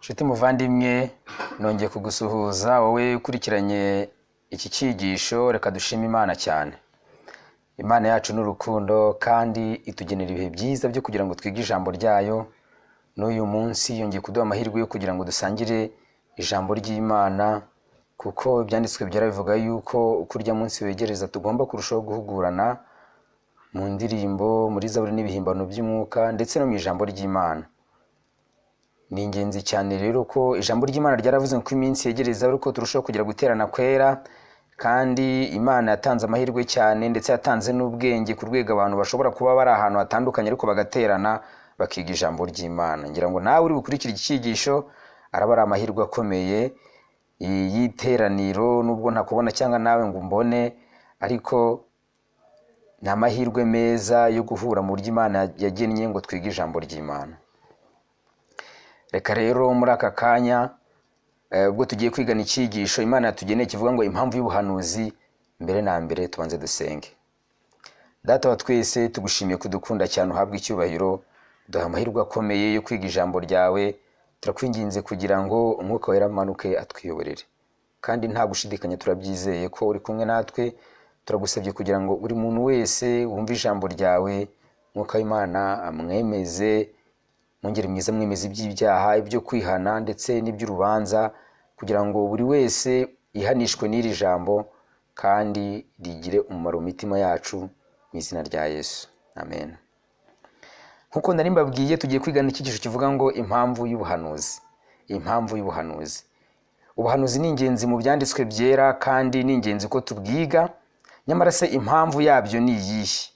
Nshuti muvandimwe, nongeye kugusuhuza wowe ukurikiranye iki cyigisho. Reka dushime Imana cyane. Imana yacu ni urukundo kandi itugenera ibihe byiza byo kugira ngo twige ijambo ryayo. N'uyu munsi yongeye kuduha amahirwe yo kugira ngo dusangire ijambo ry'Imana, kuko Ibyanditswe Byera bivuga yuko uko urya munsi wegereza tugomba kurushaho guhugurana mu ndirimbo, muri zaburi n'ibihimbano by'umwuka, ndetse no mu ijambo ry'Imana. Ni ingenzi cyane rero ko ijambo ry'Imana ryaravuze ngo uko iminsi yegereza ari uko turushaho kugira guterana kwera, kandi Imana yatanze amahirwe cyane, ndetse yatanze n'ubwenge ku rwego abantu bashobora kuba bari ahantu hatandukanye ariko bagaterana bakiga ijambo ry'Imana. Ngira ngo nawe uri bukurikire iki cyigisho araba ari amahirwe akomeye y'iteraniro, nubwo ntakubona cyangwa nawe ngo umbone, ariko ni amahirwe meza yo guhura mu buryo Imana yagennye ngo twige ijambo ry'Imana. Reka rero muri aka kanya, ubwo tugiye kwigana icyigisho Imana yatugeneye kivuga ngo impamvu y'ubuhanuzi, mbere na mbere tubanze dusenge. Data wa twese, tugushimiye kudukunda cyane, uhabwe icyubahiro. Duha amahirwe akomeye yo kwiga ijambo ryawe. Turakwinginze kugira ngo Umwuka Wera amanuke atwiyoborere, kandi nta gushidikanya turabyizeye ko uri kumwe natwe. Turagusabye kugira ngo buri muntu wese wumve ijambo ryawe, Umwuka w'Imana amwemeze, mwongere mwiza mwemeze iby'ibyaha, ibyo kwihana ndetse n'iby'urubanza, kugira ngo buri wese yihanishwe n'iri jambo kandi rigire umumaro mu mitima yacu, mu izina rya Yesu, amen. Nk'uko nari mbabwiye, tugiye kwigana icyigisho kivuga ngo impamvu y'ubuhanuzi. Impamvu y'ubuhanuzi. Ubuhanuzi ni ingenzi mu Byanditswe Byera kandi ni ingenzi ko tubwiga. Nyamara se impamvu yabyo ni iyihe?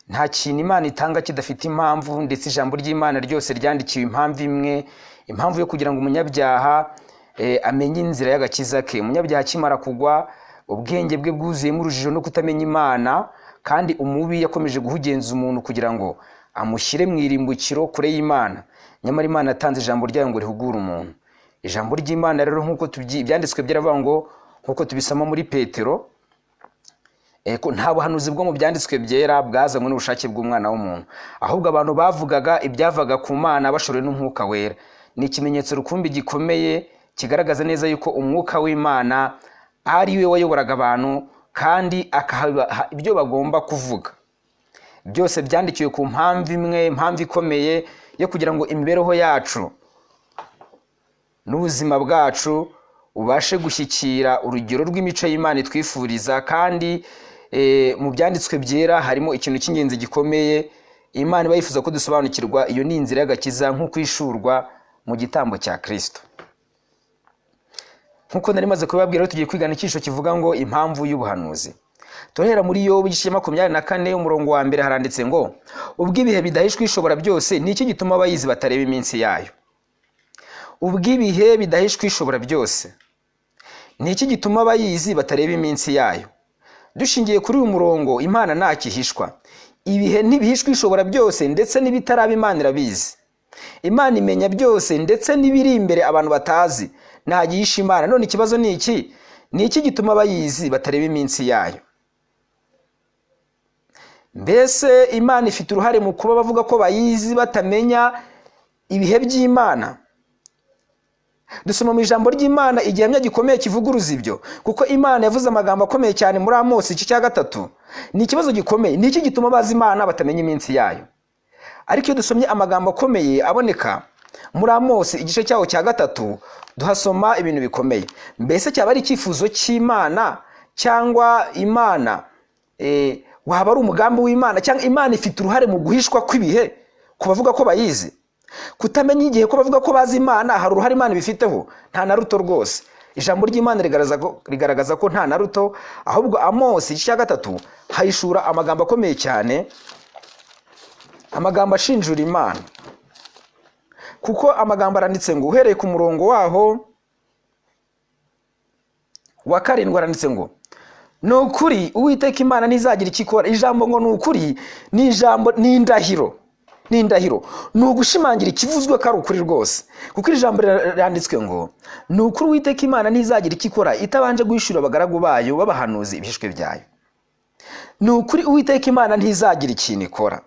Nta kintu Imana itanga kidafite impamvu, ndetse ijambo ry'Imana ryose ryandikiwe impamvu imwe, impamvu yo kugira ngo umunyabyaha amenye inzira y'agakiza ke. Umunyabyaha akimara kugwa, ubwenge bwe bwuzuyemo urujijo no kutamenya Imana, kandi umubi yakomeje guhugenza umuntu kugira ngo amushyire mu irimbukiro kure y'Imana. Nyamara Imana yatanze ijambo ryayo ngo rihugure umuntu. Ijambo ry'Imana rero, nk'uko Ibyanditswe byaravuga ngo, nk'uko tubisoma muri Petero, ko nta buhanuzi bwo mu Byanditswe Byera bwazanywe n'ubushake bw'umwana w'umuntu, ahubwo abantu bavugaga ibyavaga ku Mana bashorewe n'Umwuka Wera. Ni ikimenyetso rukumbi gikomeye kigaragaza neza yuko Umwuka w'Imana ari we wayoboraga abantu kandi akabaha ibyo bagomba kuvuga. Byose byandikiwe ku mpamvu imwe, impamvu ikomeye yo kugira ngo imibereho yacu n'ubuzima bwacu ubashe gushyikira urugero rw'imico y'Imana itwifuriza. Kandi mu Byanditswe Byera harimo ikintu cy'ingenzi gikomeye Imana iba yifuza ko dusobanukirwa. Iyo ni inzira y'agakiza nk'uko ishurwa mu gitambo cya Kirisito. Nk'uko nari maze kubibabwira rero, tugiye kwigana icyigisho kivuga ngo impamvu y'ubuhanuzi. Turahera muri Yobu igice cya 24, umurongo wa mbere. Haranditse ngo: "Ubwo ibihe bidahishwa Ishobora byose, ni iki gituma abayizi batareba iminsi yayo?" Ubwo ibihe bidahishwa Ishobora byose, ni iki gituma abayizi batareba iminsi yayo? Dushingiye kuri uyu murongo, Imana ntakihishwa. Ibihe ntibihishwa Ishobora byose, ndetse n'ibitaraba Imana irabizi. Imana imenya byose, ndetse n'ibiri imbere abantu batazi. Ntagihisha Imana. None ikibazo ni iki: ni iki gituma abayizi batareba iminsi yayo? Mbese Imana ifite uruhare mu kuba bavuga ko bayizi batamenya ibihe by'Imana? Dusoma mu ijambo ry'Imana igihamya gikomeye kivuguruza ibyo, kuko Imana yavuze amagambo akomeye cyane muri Amosi igice cya 3. Ni ikibazo gikomeye: ni iki gituma abazi Imana batamenya iminsi yayo? Ariko iyo dusomye amagambo akomeye aboneka muri Amosi igice cyaho cya 3, duhasoma ibintu bikomeye. Mbese cyaba ari icyifuzo cy'Imana, cyangwa Imana waba ari umugambi w'Imana, cyangwa Imana ifite uruhare mu guhishwa kw'ibihe ku bavuga ko bayizi? Kutamenya igihe ko bavuga ko bazi Imana, hari uruhare Imana ibifiteho? Nta na ruto rwose. Ijambo ry'Imana rigaragaza ko nta na ruto. Ahubwo Amosi igice cya 3 hahishura amagambo akomeye cyane, amagambo ashinjura Imana, kuko amagambo aranditse ngo, uhereye ku murongo waho wa 7, aranditse ngo: "Ni ukuri Uwiteka Imana ntizagira icyo ikora." Ijambo ngo "ni ukuri" ni ijambo, ni indahiro, ni indahiro, ni ugushimangira ikivuzwe ko ari ukuri rwose, kuko iri jambo ryanditswe ngo: "Ni ukuri Uwiteka Imana ntizagira icyo ikora itabanje guhishurira abagaragu bayo b'abahanuzi ibihishwe byayo." Ni ukuri Uwiteka Imana ntizagira ikintu ikora.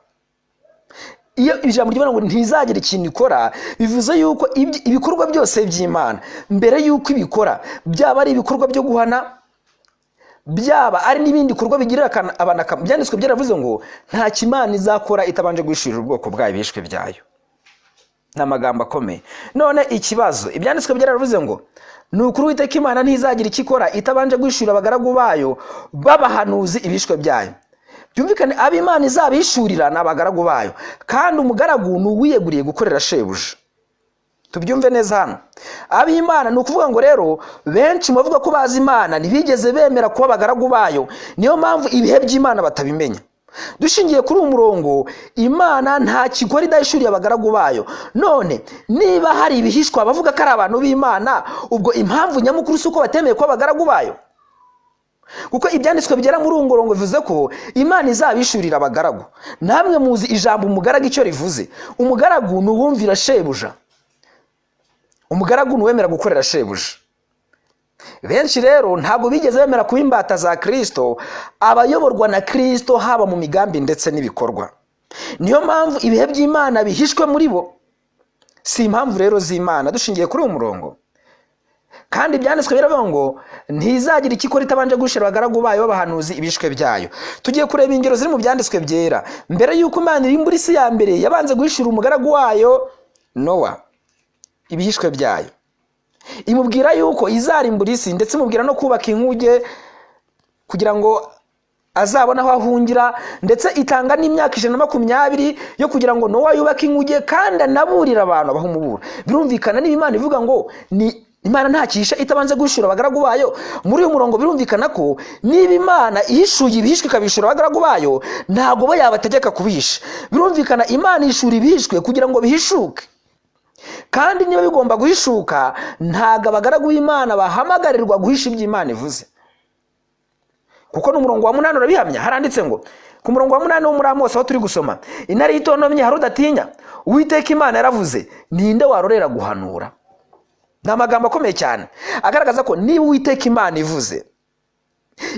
Iyo ijambo ry'Imana ngo ntizagira ikintu ikora, bivuze yuko ibikorwa byose by'Imana mbere yuko ibikora, byaba ari ibikorwa byo guhana, byaba ari n'ibindi bikorwa bigirira abantu akamaro. Byanditswe byaravuze ngo nta kimana izakora itabanje guhishurira ubwoko bwayo ibihishwe byayo. Ni amagambo akomeye. None ikibazo, ibyanditswe byaravuze ngo ni ukuri Uwiteka Imana ntizagira icyo ikora itabanje guhishurira abagaragu bayo b'abahanuzi ibihishwe byayo. Byumvikane, abo Imana izabihishurira ni abagaragu bayo, kandi umugaragu ni uwiyeguriye gukorera shebuja. Tubyumve neza hano. Ab'Imana ni ukuvuga ngo rero benshi mu bavuga ko bazi Imana ntibigeze bemera kuba abagaragu bayo, niyo mpamvu ibihe by'Imana batabimenya. Dushingiye kuri uyu murongo, Imana nta kigori idahishuriye abagaragu bayo. None niba hari ibihishwa bavuga ko ari abantu b'Imana, ubwo impamvu nyamukuru si uko batemeye kuba abagaragu bayo? Kuko ibyanditswe bigera muri uyu murongo bivuze ko Imana izabishurira abagaragu. Namwe muzi ijambo umugaragu icyo rivuze. Umugaragu ni uwumvira shebuja. Umugaragu ni uwemera gukorera shebuja. Benshi rero ntabwo bigeze bemera kuba imbata za Kristo, abayoborwa na Kristo haba mu migambi ndetse n'ibikorwa. Niyo mpamvu ibihe by'Imana bihishwe muri bo. Si impamvu rero z'Imana dushingiye kuri uyu murongo. Kandi ibyanditswe biravuga ngo ntizagira icyo ikora itabanje guhishura abagaragu bayo b'abahanuzi ibishwe byayo. Tugiye kureba ingero ziri mu byanditswe byera. Mbere y'uko Imana irimbura isi ya mbere, yabanze guhishura umugaragu wayo Nowa ibihishwe byayo. Imubwira yuko izarimbura isi, ndetse imubwira no kubaka inkuge kugira ngo azabone aho ahungira, ndetse itanga n'imyaka 120 yo kugira ngo Nowa yubake inkuge, kandi anaburira abantu abaha umuburo. Birumvikana niba Imana ivuga ngo ni Imana nta kihisha itabanze guhishura abagaragu bayo, muri uyu murongo birumvikana ko niba Imana ihishuye ibihishwe ikabishura abagaragu bayo, ntabwo bo yabategeka kubihisha. Birumvikana Imana ihishura ibihishwe kugira ngo bihishuke. Kandi niba bigomba guhishuka, ntabwo abagaragu b'Imana bahamagarirwa guhisha ibyo Imana ivuze. Kuko n'umurongo wa 8 urabihamya, haranditse ngo ku murongo wa 8 wo muri Amosi aho turi gusoma, intare yitontomye hari udatinya, Uwiteka Imana yaravuze, ninde warorera guhanura? Ni amagambo akomeye cyane agaragaza ko niba Uwiteka Imana ivuze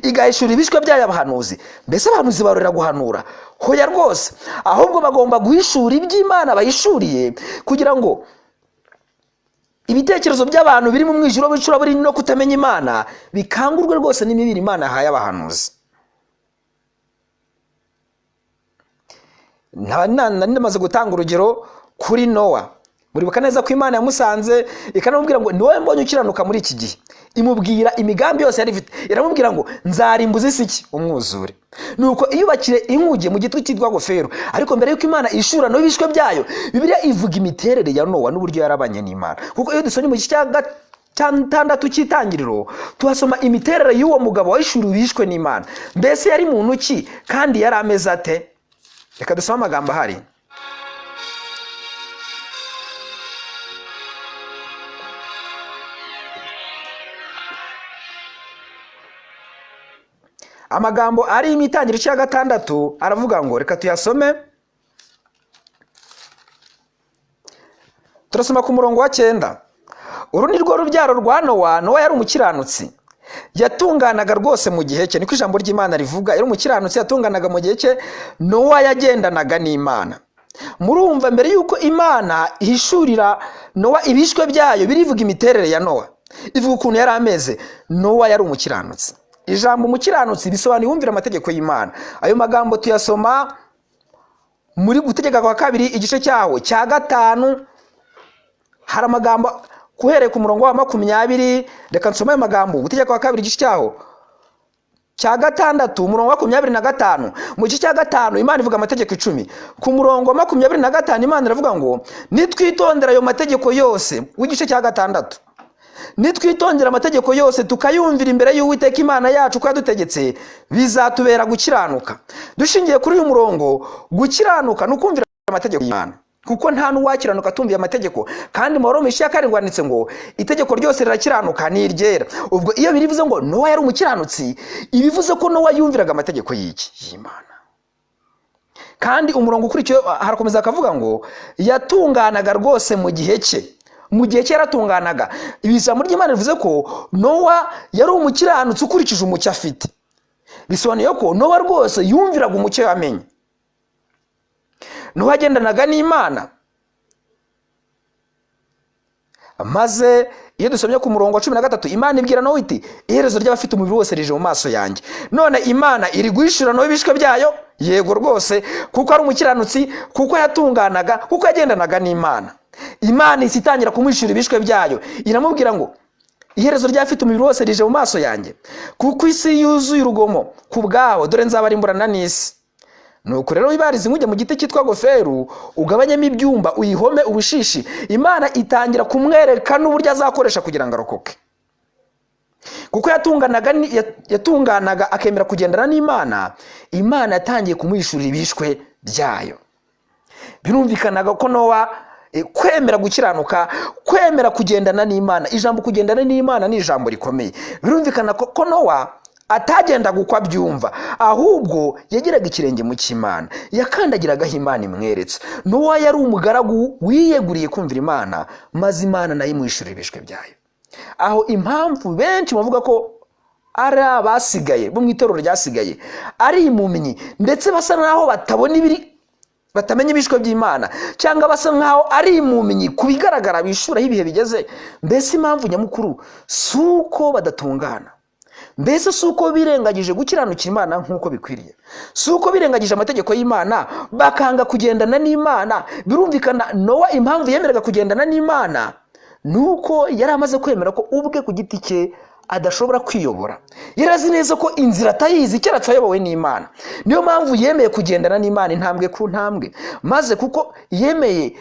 igahishura ibishwe byayo abahanuzi, mbese abahanuzi barorera guhanura? Hoya rwose, ahubwo bagomba guhishura iby'Imana bayishuriye kugira ngo ibitekerezo by'abantu biri mu mwijima w'icuraburindi no kutamenya Imana bikangurwe rwose n'imibiri Imana yahaye abahanuzi. Nari namaze gutanga urugero kuri Nowa. Muribuka neza ko Imana yamusanze ikanamubwira ngo ni wowe mbonye ukiranuka muri iki gihe. Imubwira imigambi yose yari ifite, iramubwira ngo nzarimbuza isi iki? Umwuzure. Nuko iyubakire inkuge mu giti cyitwa gofero. Ariko mbere yuko Imana ishura no bishwe byayo, Bibiliya ivuga imiterere ya Nowa n'uburyo yarabanye n'Imana. Kuko iyo dusomye mu gice cya 6 cy'itangiriro, tuhasoma imiterere y'uwo mugabo wahishuriwe ibihishwe n'Imana. Mbese yari muntu ki kandi yari ameze ate? Reka dusome amagambo ahari. Amagambo ari mu itangiriro cya 6 aravuga ngo, reka tuyasome. Turasoma ku murongo wa 9. Uru ni rwo rubyaro rwa Nowa. Nowa yari umukiranutsi, yatunganaga rwose mu gihe cye, niko ijambo ry'Imana rivuga. Yari umukiranutsi, yatunganaga mu gihe cye. Nowa yagendanaga n'Imana. Murumva mbere yuko Imana ihishurira Nowa ibishwe byayo, birivuga imiterere ya Nowa, ivuga ukuntu yari ameze. Nowa yari umukiranutsi. Ijambo umukiranutsi bisobanuye wumvira amategeko y'Imana. Ayo magambo tuyasoma muri Gutegeka kwa kabiri igice cyaho cya 5. Hari amagambo kuhereye ku murongo wa 20. Reka nsome ayo magambo. Gutegeka kwa kabiri igice cyaho cya 6 umurongo wa 25. Mu gice cya 5 Imana ivuga amategeko 10. Ku murongo wa 25 Imana iravuga ngo nitwitondera ayo mategeko yose w'igice cya 6, nitwitondera amategeko yose tukayumvira imbere y'Uwiteka Imana yacu ko yadutegetse, bizatubera gukiranuka. Dushingiye kuri uyu murongo, gukiranuka ni ukumvira amategeko y'Imana, kuko nta n'uwakiranuka atumviye amategeko. Kandi mu Baroma igice cya 7 handitse ngo itegeko ryose rirakiranuka ni iryera. Ubwo iyo birivuze ngo Nowa yari umukiranutsi, ibivuze ko Nowa yumviraga amategeko y'iki? Y'Imana. Kandi umurongo ukurikiye harakomeza akavuga ngo yatunganaga rwose mu gihe cye. Mu gihe cye yaratunganaga. Ijambo ry'Imana rivuze ko Nowa yari umukiranutsi ukurikije umucyo afite. Bisobanuye ko Nowa rwose yumviraga umucyo yamenye. Nowa yagendanaga n'Imana. Maze iyo dusomye ku murongo wa 13, Imana ibwira Nowa iti iherezo ry'abafite umubiri wose rije mu maso yanjye. None Imana iri guhishura Nowa ibishwe byayo? Yego rwose, kuko ari umukiranutsi, kuko yatunganaga, kuko yagendanaga n'Imana. Imana ihise itangira kumuhishura ibishwe byayo, iramubwira ngo iherezo ry'abafite umubiri wose rije mu maso yanjye, kuko isi yuzuye urugomo ku bwabo, dore nzabarimburana n'isi. Nuko rero wibarize inkuge mu giti cyitwa goferu, ugabanyemo ibyumba, uyihome ubushishi. Imana itangira kumwereka n'uburyo azakoresha kugira ngo arokoke, kuko yatunganaga akemera kugendana n'Imana. Imana yatangiye kumuhishurira ibishwe byayo. Birumvikanaga ko Nowa kwemera gukiranuka, kwemera kugendana n'Imana. Ijambo kugendana n'Imana ni ijambo rikomeye. Birumvikana ko Nowa atagendaga uko abyumva, ahubwo yageraga ikirenge mu cy'Imana, yakandagiragaho Imana imweretse. Nowa yari umugaragu wiyeguriye kumvira Imana, maze Imana nayo imuhishurira ibishwe byayo. Aho impamvu benshi bavuga ko ari abasigaye bo mu itorero ryasigaye ari impumyi, ndetse basa naho batabona ibiri, batamenya ibishwe by'Imana, cyangwa basa nkaho ari impumyi ku bigaragara bishuraho ibihe bigeze. Mbese impamvu nyamukuru si uko badatungana, mbese si uko birengagije gukiranukira Imana nk'uko bikwiriye, si uko birengagije amategeko y'Imana bakanga kugendana n'Imana. Birumvikana Nowa impamvu yemeraga kugendana n'Imana ni uko yari amaze kwemera ko ubwe ku giti cye adashobora kwiyobora. Yari azi neza ko inzira atayizi keretse ayobowe n'Imana. Niyo mpamvu yemeye kugendana n'Imana intambwe ku ntambwe, maze kuko yemeye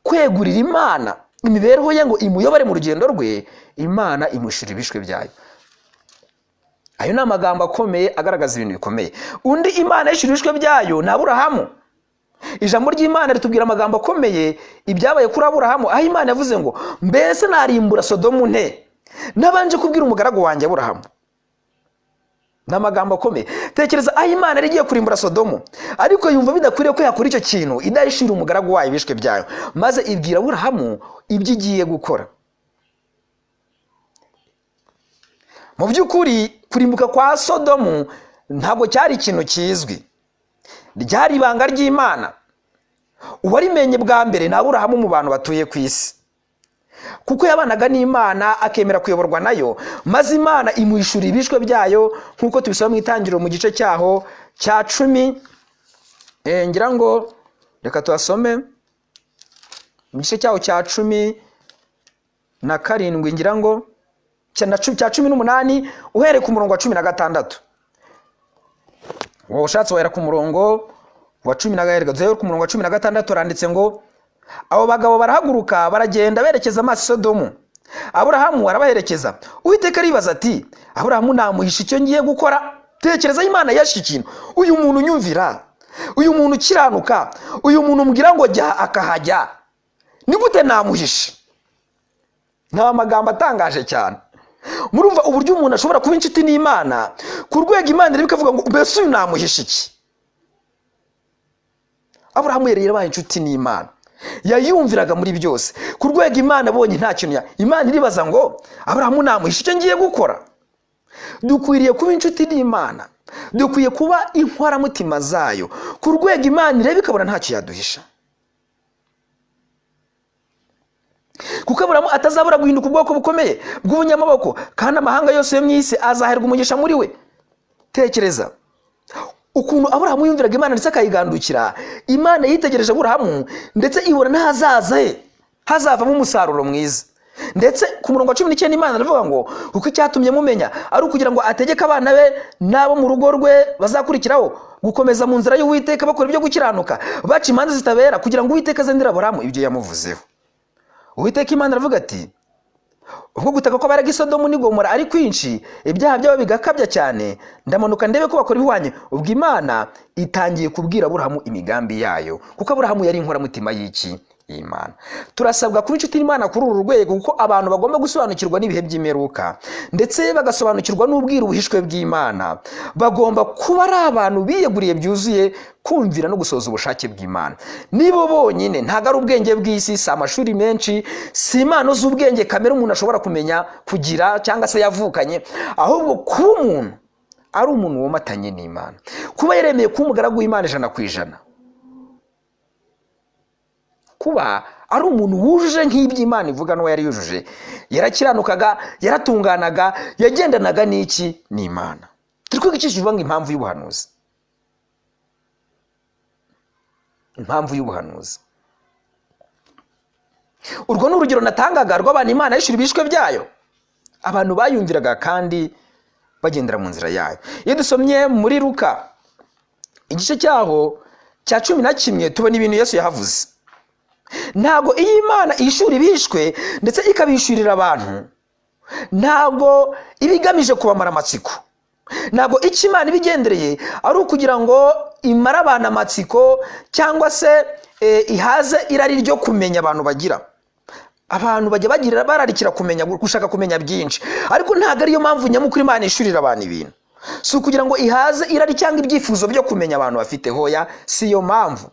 kwegurira Imana imibereho ye ngo imuyobore mu rugendo rwe, Imana imushira ibishwe byayo. Ayo ni amagambo akomeye agaragaza ibintu bikomeye. Undi Imana yishyura ibishwe byayo ni Aburahamu. Ijambo ry'Imana ritubwira amagambo akomeye ibyabaye kuri Aburahamu, aho Imana yavuze ngo mbese narimbura Sodomu nte nabanje kubwira umugaragu wanjye Aburahamu. Ni amagambo akomeye. Tekereza aho Imana yari igiye kurimbura Sodomu, ariko yumva bidakwiriye ko yakora icyo kintu idahishira umugaragu wayo ibishwe byayo, maze ibwira Aburahamu ibyo igiye gukora. Mu by'ukuri kurimbuka kwa Sodomu ntabwo cyari ikintu kizwi, ryari ibanga ry'Imana. Uwarimenye bwa mbere ni Aburahamu mu bantu batuye ku isi, kuko yabanaga n'Imana akemera kuyoborwa nayo, maze Imana imuhishurira ibishwe byayo nk'uko tubisoma mu itangiriro mu gice cyaho cya 10. Ngira ngo reka tuhasome mu gice cyaho cya 17, ngira ngo cya 18 uhereye ku murongo wa 16. Wowe ushatse wahera ku murongo wa 16, ku murongo wa 16 aranditse ngo abo bagabo barahaguruka baragenda berekeza amaso Sodomu. Aburahamu arabaherekeza. Uwiteka aribaza ati Aburahamu namuhisha icyo ngiye gukora? Tekereza Imana yashe ikintu, uyu muntu unyumvira, uyu muntu ukiranuka, uyu muntu umbwira ngo jya akahajya, ni gute namuhisha? Ni amagambo atangaje cyane. Murumva uburyo umuntu ashobora kuba inshuti n'Imana ku rwego Imana irimo ikavuga ngo mbese uyu namuhisha iki? Aburahamu yari yarabaye inshuti n'Imana, yayumviraga muri byose ku rwego Imana abonye nta kintu. Imana iribaza ngo Aburahamu namuhisha icyo ngiye gukora? Dukwiriye kuba inshuti n'Imana, dukwiye kuba inkoramutima zayo ku rwego Imana ireba ikabona ntacyo yaduhisha, kuko Aburahamu atazabura guhinduka ubwoko bukomeye bw'ubunyamaboko, kandi amahanga yose yo mu isi azaherwa umugisha muri we. Tekereza ukuntu Aburahamu yumviraga Imana ndetse akayigandukira. Imana yitegereje Aburahamu ndetse ibona n'ahazaza he hazavamo umusaruro mwiza. Ndetse ku murongo wa 19 Imana iravuga ngo kuko icyatumye mumenya ari ukugira ngo ategeke abana be n'abo mu rugo rwe bazakurikiraho gukomeza mu nzira y'Uwiteka bakora ibyo gukiranuka, baca imanza zitabera, kugira ngo Uwiteka azendere Aburahamu ibyo yamuvuzeho. Uwiteka Imana aravuga ati ubwo gutaka ko baraga Sodomu n'i Gomora ari kwinshi, ibyaha byabo bigakabya cyane, ndamanuka ndebe ko bakora ibihwanye. Ubwo Imana itangiye kubwira Aburahamu imigambi yayo, kuko Aburahamu yari inkoramutima y'iki? Y'Imana. Turasabwa kuba inshuti n'Imana kuri uru rwego, kuko abantu bagomba gusobanukirwa n'ibihe by'imperuka, ndetse bagasobanukirwa n'ubwiru buhishwe bw'Imana. Bagomba kuba ari abantu biyeguriye byuzuye kumvira no gusohoza ubushake bw'Imana. Nibo bonyine, ntabwo ari ubwenge bw'isi, si amashuri menshi, si impano z'ubwenge kamere umuntu ashobora kumenya kugira cyangwa se yavukanye, ahubwo kuba umuntu ari umuntu womatanye n'Imana, kuba yaremeye kuba umugaragu w'Imana 100%. Kuba ari umuntu wujuje nk'iby'Imana ivuga, n'uwo yari yujuje, yarakiranukaga, yaratunganaga, yagendanaga n'iki? N'Imana. Turi kwiga iki kivuga ngo impamvu y'ubuhanuzi. Impamvu y'ubuhanuzi. Urwo ni urugero natangaga rw'abantu Imana yishyura ibishwe byayo, abantu bayumviraga kandi bagendera mu nzira yayo. Iyo dusomye muri Luka igice cyaho cya 11, tubona ibintu Yesu yahavuze. Ntabwo iyo Imana ishura ibishwe ndetse ikabishurira abantu, ntabwo iba igamije kubamara amatsiko. Ntabwo icyo Imana ibigendereye ari ukugira ngo imare abantu amatsiko cyangwa se ihaze irari ryo kumenya abantu bagira. Abantu bajya bagira bararikira kumenya, gushaka kumenya byinshi, ariko ntabwo ariyo mpamvu nyamukuru Imana ishurira abantu ibintu. Si ukugira ngo ihaze irari cyangwa ibyifuzo byo kumenya abantu bafite, hoya, si iyo mpamvu.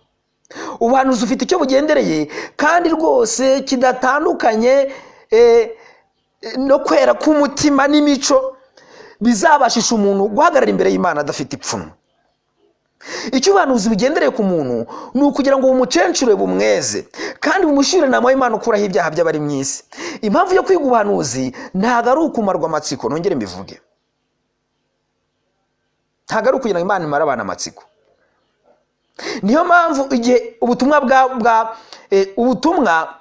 Ubuhanuzi ufite icyo bugendereye kandi rwose kidatandukanye no kwera k'umutima n'imico bizabashisha umuntu guhagarara imbere y'Imana adafite ipfunwe. Icyo ubuhanuzi bugendereye ku muntu ni ukugira ngo bumucencure, bumweze, kandi bumushyire inama y'Imana ukuraho ibyaha by'abari mu isi. Impamvu yo kwiga ubuhanuzi ntabwo ari ukumarwa amatsiko, nongere mbivuge. Ntabwo ari ukugira ngo Imana imare abantu amatsiko. Niyo mpamvu igihe ubutumwa bwa ubutumwa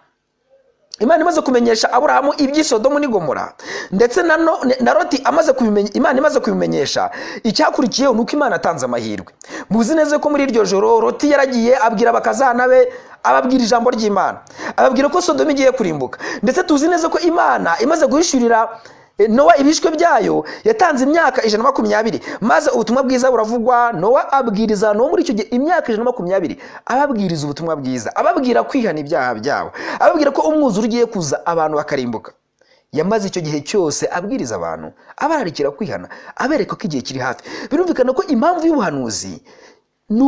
Imana imaze kumenyesha Aburahamu iby'i Sodomu n'i Gomora, ndetse na Loti amaze kubimenya, Imana imaze kubimenyesha, icyakurikiyeho nuko Imana atanze amahirwe. Muzi neza ko muri iryo joro Loti yaragiye abwira abakazana be, ababwira ijambo ry'Imana, ababwira ko Sodomu igiye kurimbuka. Ndetse tuzi neza ko Imana imaze guhishurira Nowa ibishwe byayo, yatanze imyaka 120, maze ubutumwa bwiza buravugwa. Nowa abwiriza no muri icyo gihe imyaka 120, ababwiriza ubutumwa bwiza, ababwira kwihana ibyaha byabo, ababwira ko umwuzure ugiye kuza abantu bakarimbuka. Yamaze icyo gihe cyose abwiriza abantu, abararikira kwihana, abereka ko igihe kiri hafi. Birumvikana ko impamvu y'ubuhanuzi ni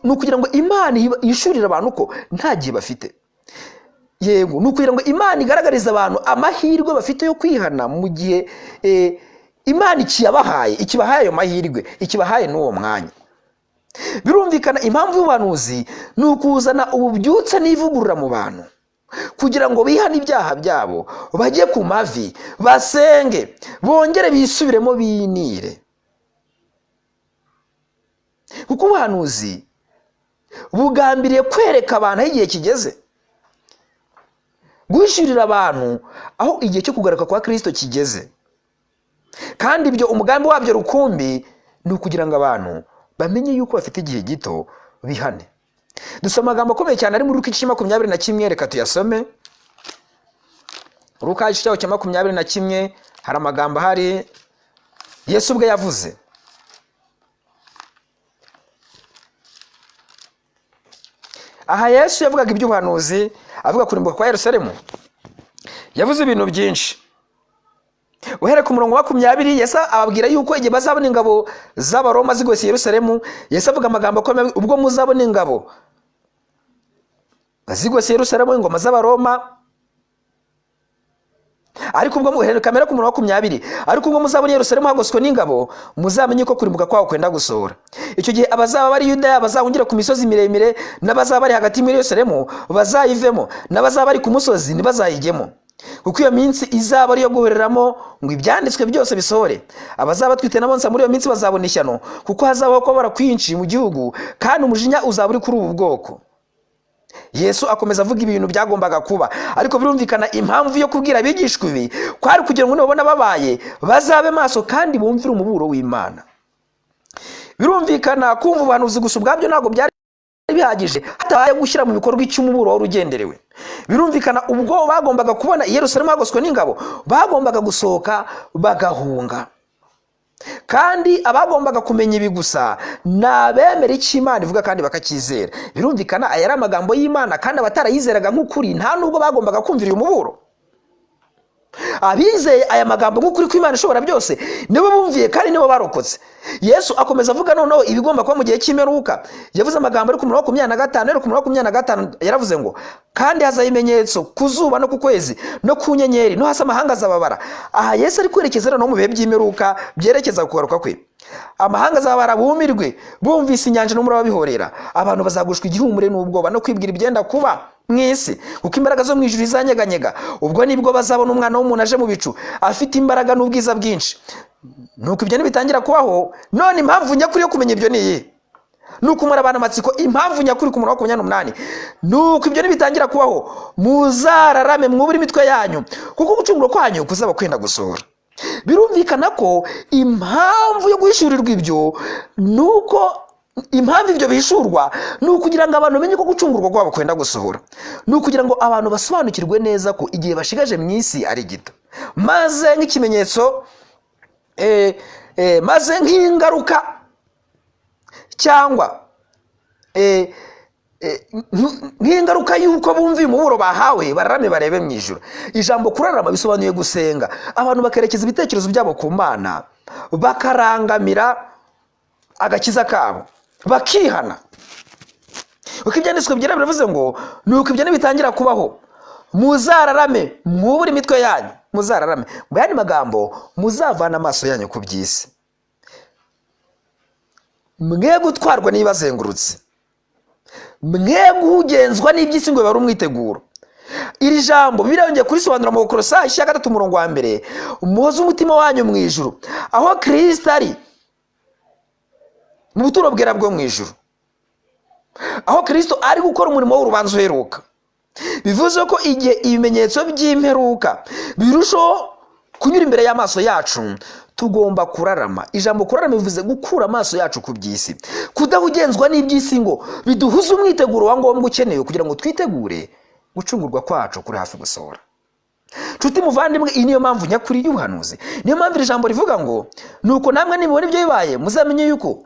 ukugira ngo Imana yishurire abantu ko nta gihe bafite. Yego, ni ukugira ngo Imana igaragarize abantu amahirwe bafite yo kwihana mu gihe Imana ikiyabahaye, ikibahaye ayo mahirwe, ikibahaye n'uwo mwanya. Birumvikana impamvu y'ubuhanuzi ni ukuzana ububyutse n'ivugurura mu bantu, kugira ngo bihane ibyaha byabo, bajye ku mavi, basenge, bongere bisubiremo, binire. Kuko ubuhanuzi bugambiriye kwereka abantu aho igihe kigeze, guhishurira abantu aho igihe cyo kugaruka kwa Kristo kigeze. Kandi ibyo umugambi wabyo rukumbi ni ukugira ngo abantu bamenye yuko bafite igihe gito, bihane. Dusoma amagambo akomeye cyane ari muri Luka igice 21, reka tuyasome. Luka igice cya 21, hari amagambo ahari Yesu ubwe yavuze. Aha Yesu yavugaga iby'ubuhanuzi, avuga kurimbuka kwa Yerusalemu. Yavuze ibintu byinshi. Uhereye ku murongo wa 20, Yesu ababwira yuko igihe bazabona ingabo z'Abaroma zigose Yerusalemu, Yesu avuga amagambo akomeye, ubwo muzabona ingabo zigose Yerusalemu, ingoma z'Abaroma, ariko ubwo kamera ku murongo wa 20, ariko ubwo muzabona Yerusalemu hagoswe n'ingabo, muzamenye ko kurimbuka kwaho kwenda gusohora. Icyo gihe abazaba bari Yudaya bazahungira ku misozi miremire, n'abazaba bari hagati muri Yerusalemu bazayivemo, n'abazaba bari ku musozi ntibazayijyemo, kuko iyo minsi izaba ari iyo guhoreramo ngo ibyanditswe byose bisohore. Abazaba batwite n'abonsa muri iyo minsi bazabona ishyano, kuko hazabaho kubabara kwinshi mu gihugu, kandi umujinya uzaba uri kuri ubu bwoko. Yesu akomeza avuga ibintu byagombaga kuba, ariko birumvikana impamvu yo kubwira abigishwa ibi kwari kugira ngo nibabona babaye bazabe maso kandi bumvire umuburo w'Imana. Birumvikana kumva ubuhanuzi gusa ubwabyo ntabwo byari bihagije, hatabaye gushyira mu bikorwa icyo umuburo wari ugenderewe. Birumvikana ubwo bagombaga kubona i Yerusalemu hagoswe n'ingabo, bagombaga gusohoka bagahunga. Kandi abagombaga kumenya ibi gusa ni abemera icyo Imana ivuga kandi bakacyizera. Birumvikana aya ari amagambo y'Imana, kandi abatarayizeraga nk'ukuri nta nubwo bagombaga kumvira uyu muburo. Abizeye aya magambo nk'ukuri kw'Imana ishobora byose nibo bumviye kandi nibo barokotse. Yesu akomeza avuga noneho ibigomba kuba mu gihe cy'imperuka. Yavuze amagambo ari ku murongo wa 25, ari ku murongo wa 25, yaravuze ngo kandi hazaba ibimenyetso ku zuba no ku kwezi no ku nyenyeri, no hasi amahanga azababara. Aha Yesu ari kwerekeza noneho mu bihe by'imperuka byerekeza ku kugaruka kwe. Amahanga azababara bumirwe, bumvise inyanja n'umuraba bihorera. Abantu bazagushwa igihumure n'ubwoba no kwibwira ibyenda kuba. Mu isi, kuko imbaraga zo mu ijuru zizanyeganyega. Ubwo nibwo bazabona Umwana w'umuntu aje mu bicu, afite imbaraga n'ubwiza bwinshi. Nuko ibyo nibitangira kubaho. None impamvu nyakuri yo kumenya ibyo ni iyi? Ni ukumara abantu amatsiko. Impamvu nyakuri ku murongo wa 28: "Nuko ibyo nibitangira kubaho, muzararame, mwubure imitwe yanyu, kuko gucungurwa kwanyu kuzaba kwenda gusohora." Birumvikana ko impamvu yo guhishurirwa ibyo ni uko, impamvu ibyo bihishurwa ni ukugira ngo abantu bamenye ko gucungurwa kwabo kwenda gusohora, ni ukugira ngo abantu basobanukirwe neza ko igihe bashigaje mu isi ari gito, maze nk'ikimenyetso, maze nk'ingaruka cyangwa nk'ingaruka y'uko bumva umuburo bahawe, bararame barebe mu ijuru. Ijambo kurarama bisobanuye gusenga, abantu bakerekeza ibitekerezo byabo ku Mana, bakarangamira agakiza kabo, bakihana. Uko Ibyanditswe byera biravuze ngo: "Nuko ibyo nibitangira kubaho, muzararame, mwubure imitwe yanyu." Muzararame, mu yandi magambo, muzavana amaso yanyu ku by'isi, mwe gutwarwa n'ibibazengurutse, mwe guhugenzwa n'iby'isi ngo bibare umwiteguro. Iri jambo Bibiliya yongeye kurisobanura mu Bakolosayi igice cya 3, umurongo wa 1: "Muhoze umutima wanyu mu ijuru, aho Kirisito ari mu buturo bwera bwo mu ijuru," aho Kirisito ari gukora umurimo w'urubanza uheruka. Bivuze ko igihe ibimenyetso by'imperuka birushaho kunyura imbere y'amaso yacu, tugomba kurarama. Ijambo kurarama bivuze gukura amaso yacu ku by'isi, kudahugenzwa n'iby'isi ngo biduhuze umwiteguro wa ngombwa ukenewe kugira ngo twitegure gucungurwa kwacu kuri hafi gusohora. Nshuti muvandimwe, iyi niyo mpamvu nyakuri y'ubuhanuzi. Niyo mpamvu iri jambo rivuga ngo: "Nuko namwe nimubona ibyo bibaye, muzamenye yuko,"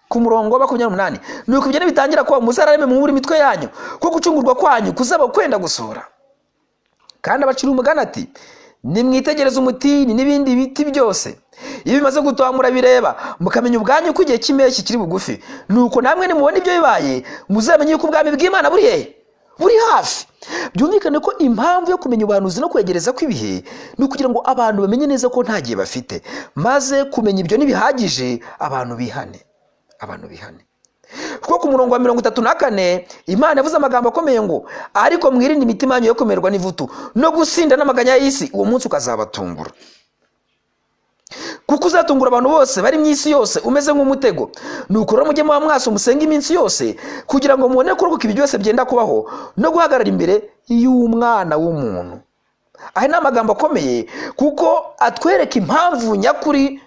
ku murongo wa 28, "nuko ibyo nibitangira kuba, muzararame, mwubure imitwe yanyu, ko gucungurwa kwanyu kuzaba kwenda gusohora." Kandi abacira umugani ati: "Nimwitegereze umutini n'ibindi biti byose. Iyo bimaze gutoha, murabireba, mukamenya ubwanyu ko igihe cy'impeshyi kiri bugufi. Nuko namwe nimubona ibyo bibaye, muzamenye yuko ubwami bw'Imana buri hehe? Buri hafi." Byumvikane ko impamvu yo kumenya ubuhanuzi no kwegereza kw'ibihe ni ukugira ngo abantu bamenye neza ko nta gihe bafite, maze kumenya ibyo ntibihagije, abantu bihane, abantu bihane. Kuko ku murongo wa 34 Imana yavuze amagambo akomeye ngo: "Ariko mwirinde imitima yanyu yo kumererwa n'ivutu no gusinda n'amaganya y'isi, uwo munsi ukazabatungura, kuko uzatungura abantu bose bari mu isi yose umeze nk'umutego. Nuko rero mujye muba maso, musenge iminsi yose, kugira ngo mubone kurokoka ibi byose byenda kubaho no guhagarara imbere y'Umwana w'umuntu." Aya ni amagambo akomeye, kuko atwereka impamvu nyakuri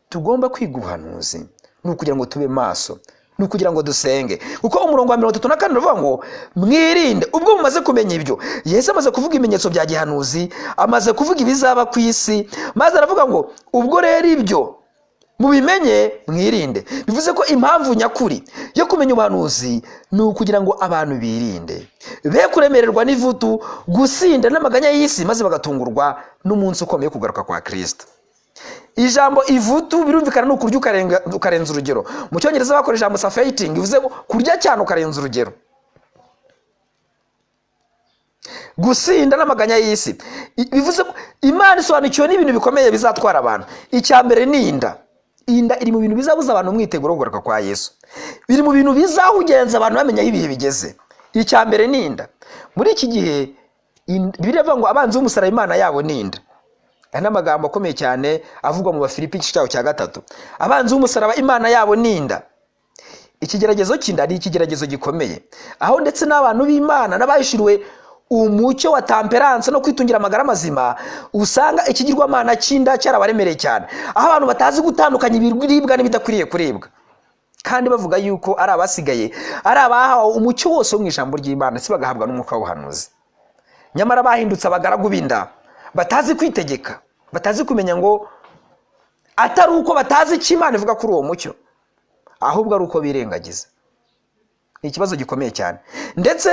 tugomba kwiga ubuhanuzi: ni ukugira ngo tube maso, ni ukugira ngo dusenge. Kuko umurongo wa 34 uravuga ngo: "Mwirinde ubwo mumaze kumenya ibyo." Yesu amaze kuvuga ibimenyetso bya gihanuzi, amaze kuvuga ibizaba ku isi, maze aravuga ngo: "Ubwo rero ibyo mubimenye, mwirinde." Bivuze ko impamvu nyakuri yo kumenya ubuhanuzi ni ukugira ngo abantu birinde, be kuremererwa n'ivutu, gusinda n'amaganya y'isi, maze bagatungurwa n'umunsi ukomeye wo kugaruka kwa Kirisito. Ijambo ivutu birumvikana ni ukurya ukarenza urugero. Mu Cyongereza bakora ijambo surfeiting, bivuze kurya cyane ukarenza urugero. Gusinda n'amaganya y'isi, bivuze ko Imana isobanukiwe n'ibintu bikomeye bizatwara abantu. Icya mbere ni inda. Inda iri mu bintu bizabuza abantu umwiteguro wo kugaruka kwa Yesu, biri mu bintu bizahugenza abantu bamenya aho ibihe bigeze. Icya mbere ni inda. Muri iki gihe Bibiliya ivuga ngo abanzi b'umusaraba Imana yabo ni inda. Aya ni amagambo akomeye cyane avugwa mu Bafilipi igice cyaho cya 3. Abanzi b'umusaraba Imana yabo ni inda. Ikigeragezo cy'inda ni ikigeragezo gikomeye, aho ndetse n'abantu b'Imana n'abahishuriwe umucyo wa temperance no kwitungira amagara mazima, usanga ikigirwamana cy'inda cyarabaremereye cyane, aho abantu batazi gutandukanya ibiribwa n'ibidakwiriye kuribwa, kandi bavuga yuko ari abasigaye, ari abahawe umucyo wose wo mu ijambo ry'Imana, ndetse bagahabwa n'umwuka w'ubuhanuzi, nyamara bahindutse abagaragu b'inda, batazi kwitegeka, batazi kumenya ngo atari uko batazi icyo Imana ivuga kuri uwo mucyo, ahubwo ari uko birengagiza. Ni ikibazo gikomeye cyane. Ndetse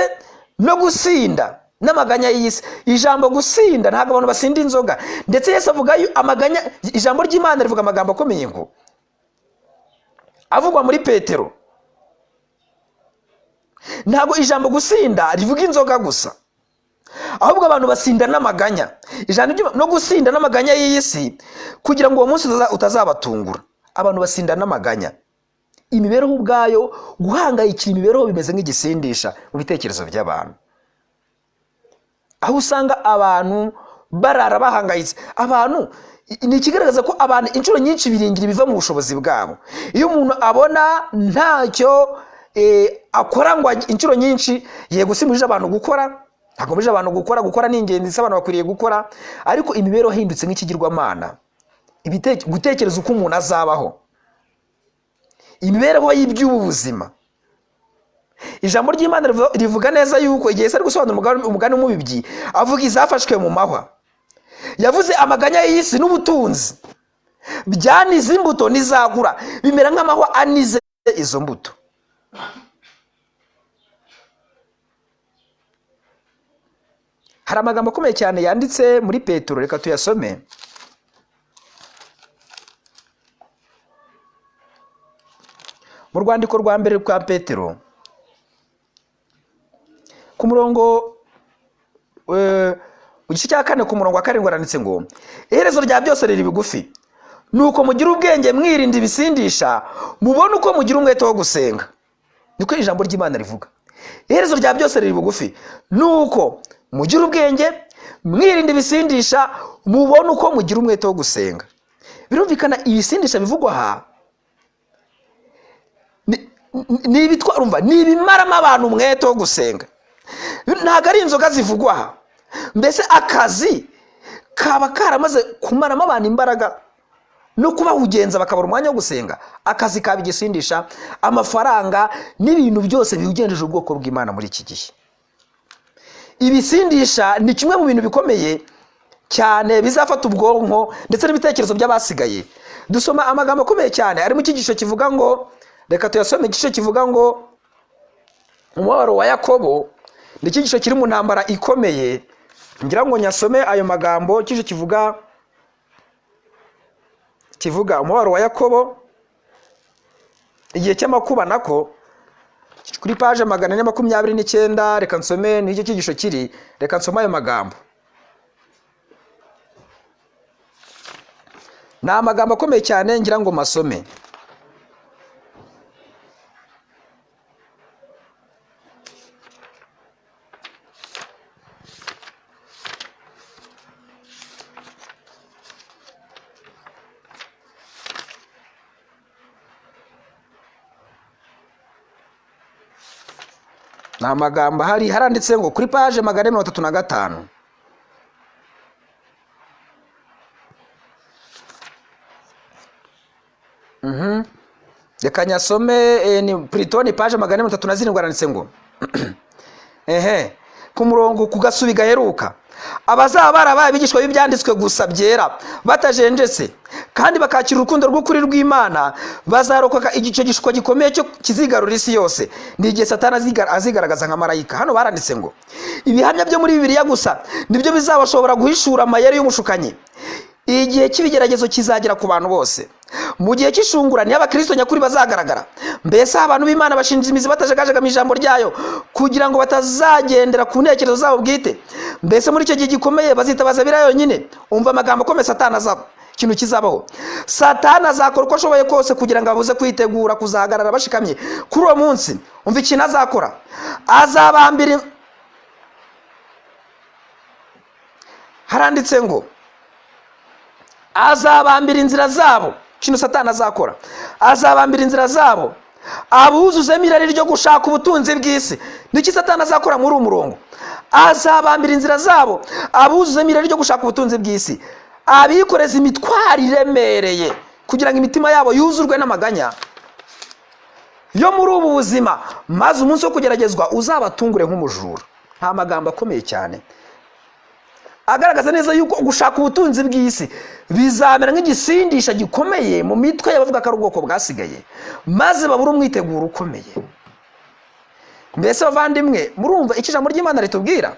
no gusinda n'amaganya y'isi. Ijambo gusinda, ntabwo abantu basinda inzoga. Ndetse Yesu avuga amaganya, ijambo ry'Imana rivuga amagambo akomeye ngo avugwa muri Petero. Ntabwo ijambo gusinda rivuga inzoga gusa, ahubwo abantu basinda n'amaganya. Ijambo no gusinda n'amaganya y'iyi si, kugira ngo uwo munsi utazabatungura. Abantu basinda n'amaganya. Imibereho ubwayo, guhangayikira imibereho bimeze nk'igisindisha mu bitekerezo by'abantu, aho usanga abantu barara bahangayitse. Abantu ni ikigaragaza ko abantu inshuro nyinshi biringira ibiva mu bushobozi bwabo. Iyo umuntu abona ntacyo akora ngo inshuro nyinshi, yego simujije abantu gukora, ntabwo mbujije abantu gukora, gukora ni ingenzi, se abantu bakwiriye gukora, ariko imibereho ihindutse nk'ikigirwamana. Gutekereza uko umuntu azabaho, imibereho y'iby'ubu buzima. Ijambo ry'Imana rivuga neza yuko igihe Yesu ari gusobanura umugani w'umubibyi, avuga izafashwe mu mahwa. Yavuze amaganya y'isi n'ubutunzi byanize imbuto nizagura, bimera nk'amahwa anize izo mbuto. Hari amagambo akomeye cyane yanditse muri Petero, reka tuyasome. Mu rwandiko rwa mbere rwa Petero, ku murongo mu gice cya 4 ku murongo wa 7 haranditse ngo iherezo rya byose riri bigufi, nuko mugire ubwenge mwirinda ibisindisha, mubone uko mugira umwete wo gusenga. Niko ijambo ry'Imana rivuga. Iherezo rya byose riri bugufi, nuko mugire ubwenge mwirinda ibisindisha, mubone uko mugira umwete wo gusenga. Birumvikana ibisindisha bivugwa aha ni ibitwarumva, ni ibimaramo abantu umwete wo gusenga. Ntabwo ari inzoga zivugwa aha. Mbese akazi kaba karamaze kumaramo abantu imbaraga no kubahugenza bakabura umwanya wo gusenga. Akazi kaba igisindisha, amafaranga n'ibintu byose biwugenjeje ubwoko bw'Imana muri iki gihe. Ibisindisha ni kimwe mu bintu bikomeye cyane bizafata ubwonko ndetse n'ibitekerezo by'abasigaye. Dusoma amagambo akomeye cyane ari mu cyigisho kivuga ngo, reka tuyasome, igice kivuga ngo umubabaro wa Yakobo. Ni icyigisho kiri mu ntambara ikomeye, ngira ngo nyasome ayo magambo. Icyigisho kivuga umubabaro wa Yakobo, igihe cy'amakuba, nako kuri page 429. Reka nsome n'icyo cyigisho kiri, reka nsome ayo magambo. Ni amagambo akomeye cyane ngira ngo masome. Ni amagambo ahari haranditse ngo kuri page 435. Reka nyasome, ni Plutoni page 437 haranditse ngo ku murongo ku gasubi gaheruka, abazaba barabaye abigishwa b'ibyanditswe gusa byera batajenjetse kandi bakakira urukundo rw'ukuri rw'Imana, bazarokoka igice gishuko gikomeye cyo kizigarura isi yose. Ni igihe Satani azigaragaza nka marayika. Hano baranditse ngo ibihamya byo muri Bibiliya gusa nibyo bizabashobora guhishura amayeri y'umushukanyi. Igihe cy'ibigeragezo kizagera ku bantu bose. Mu gihe cy'ishungura niho abakristo nyakuri bazagaragara. Mbese abantu b'Imana bashinja imizi batajegajega mu ijambo ryayo kugira ngo batazagendera ku ntekerezo zabo bwite. Mbese muri icyo gihe gikomeye bazitabaza Bibiliya yonyine. Umva amagambo akomeye Satani azaba, ikintu kizabaho. Satani azakora uko ashoboye kose kugira ngo abuze kwitegura kuzahagarara bashikamye kuri uwo munsi. Umva ikintu azakora, azabambira. Haranditse ngo azabambira inzira zabo. Ikintu Satani azakora, azabambira inzira zabo, abuzuzemo irari ryo gushaka ubutunzi bw'isi. Niki Satani azakora muri uwo murongo? Azabambira inzira zabo, abuzuzemo irari ryo gushaka ubutunzi bw'isi, abikoreza imitwaro iremereye kugira ngo imitima yabo yuzurwe n'amaganya yo muri ubu buzima, maze umunsi wo kugeragezwa uzabatungure nk'umujura. Nta magambo akomeye cyane agaragaza neza yuko gushaka ubutunzi bw'isi bizamera nk'igisindisha gikomeye mu mitwe y'abavuga ko ari ubwoko bwasigaye, maze babura umwiteguro ukomeye. Mbese bavandimwe, murumva icyo ijambo ry'Imana ritubwira?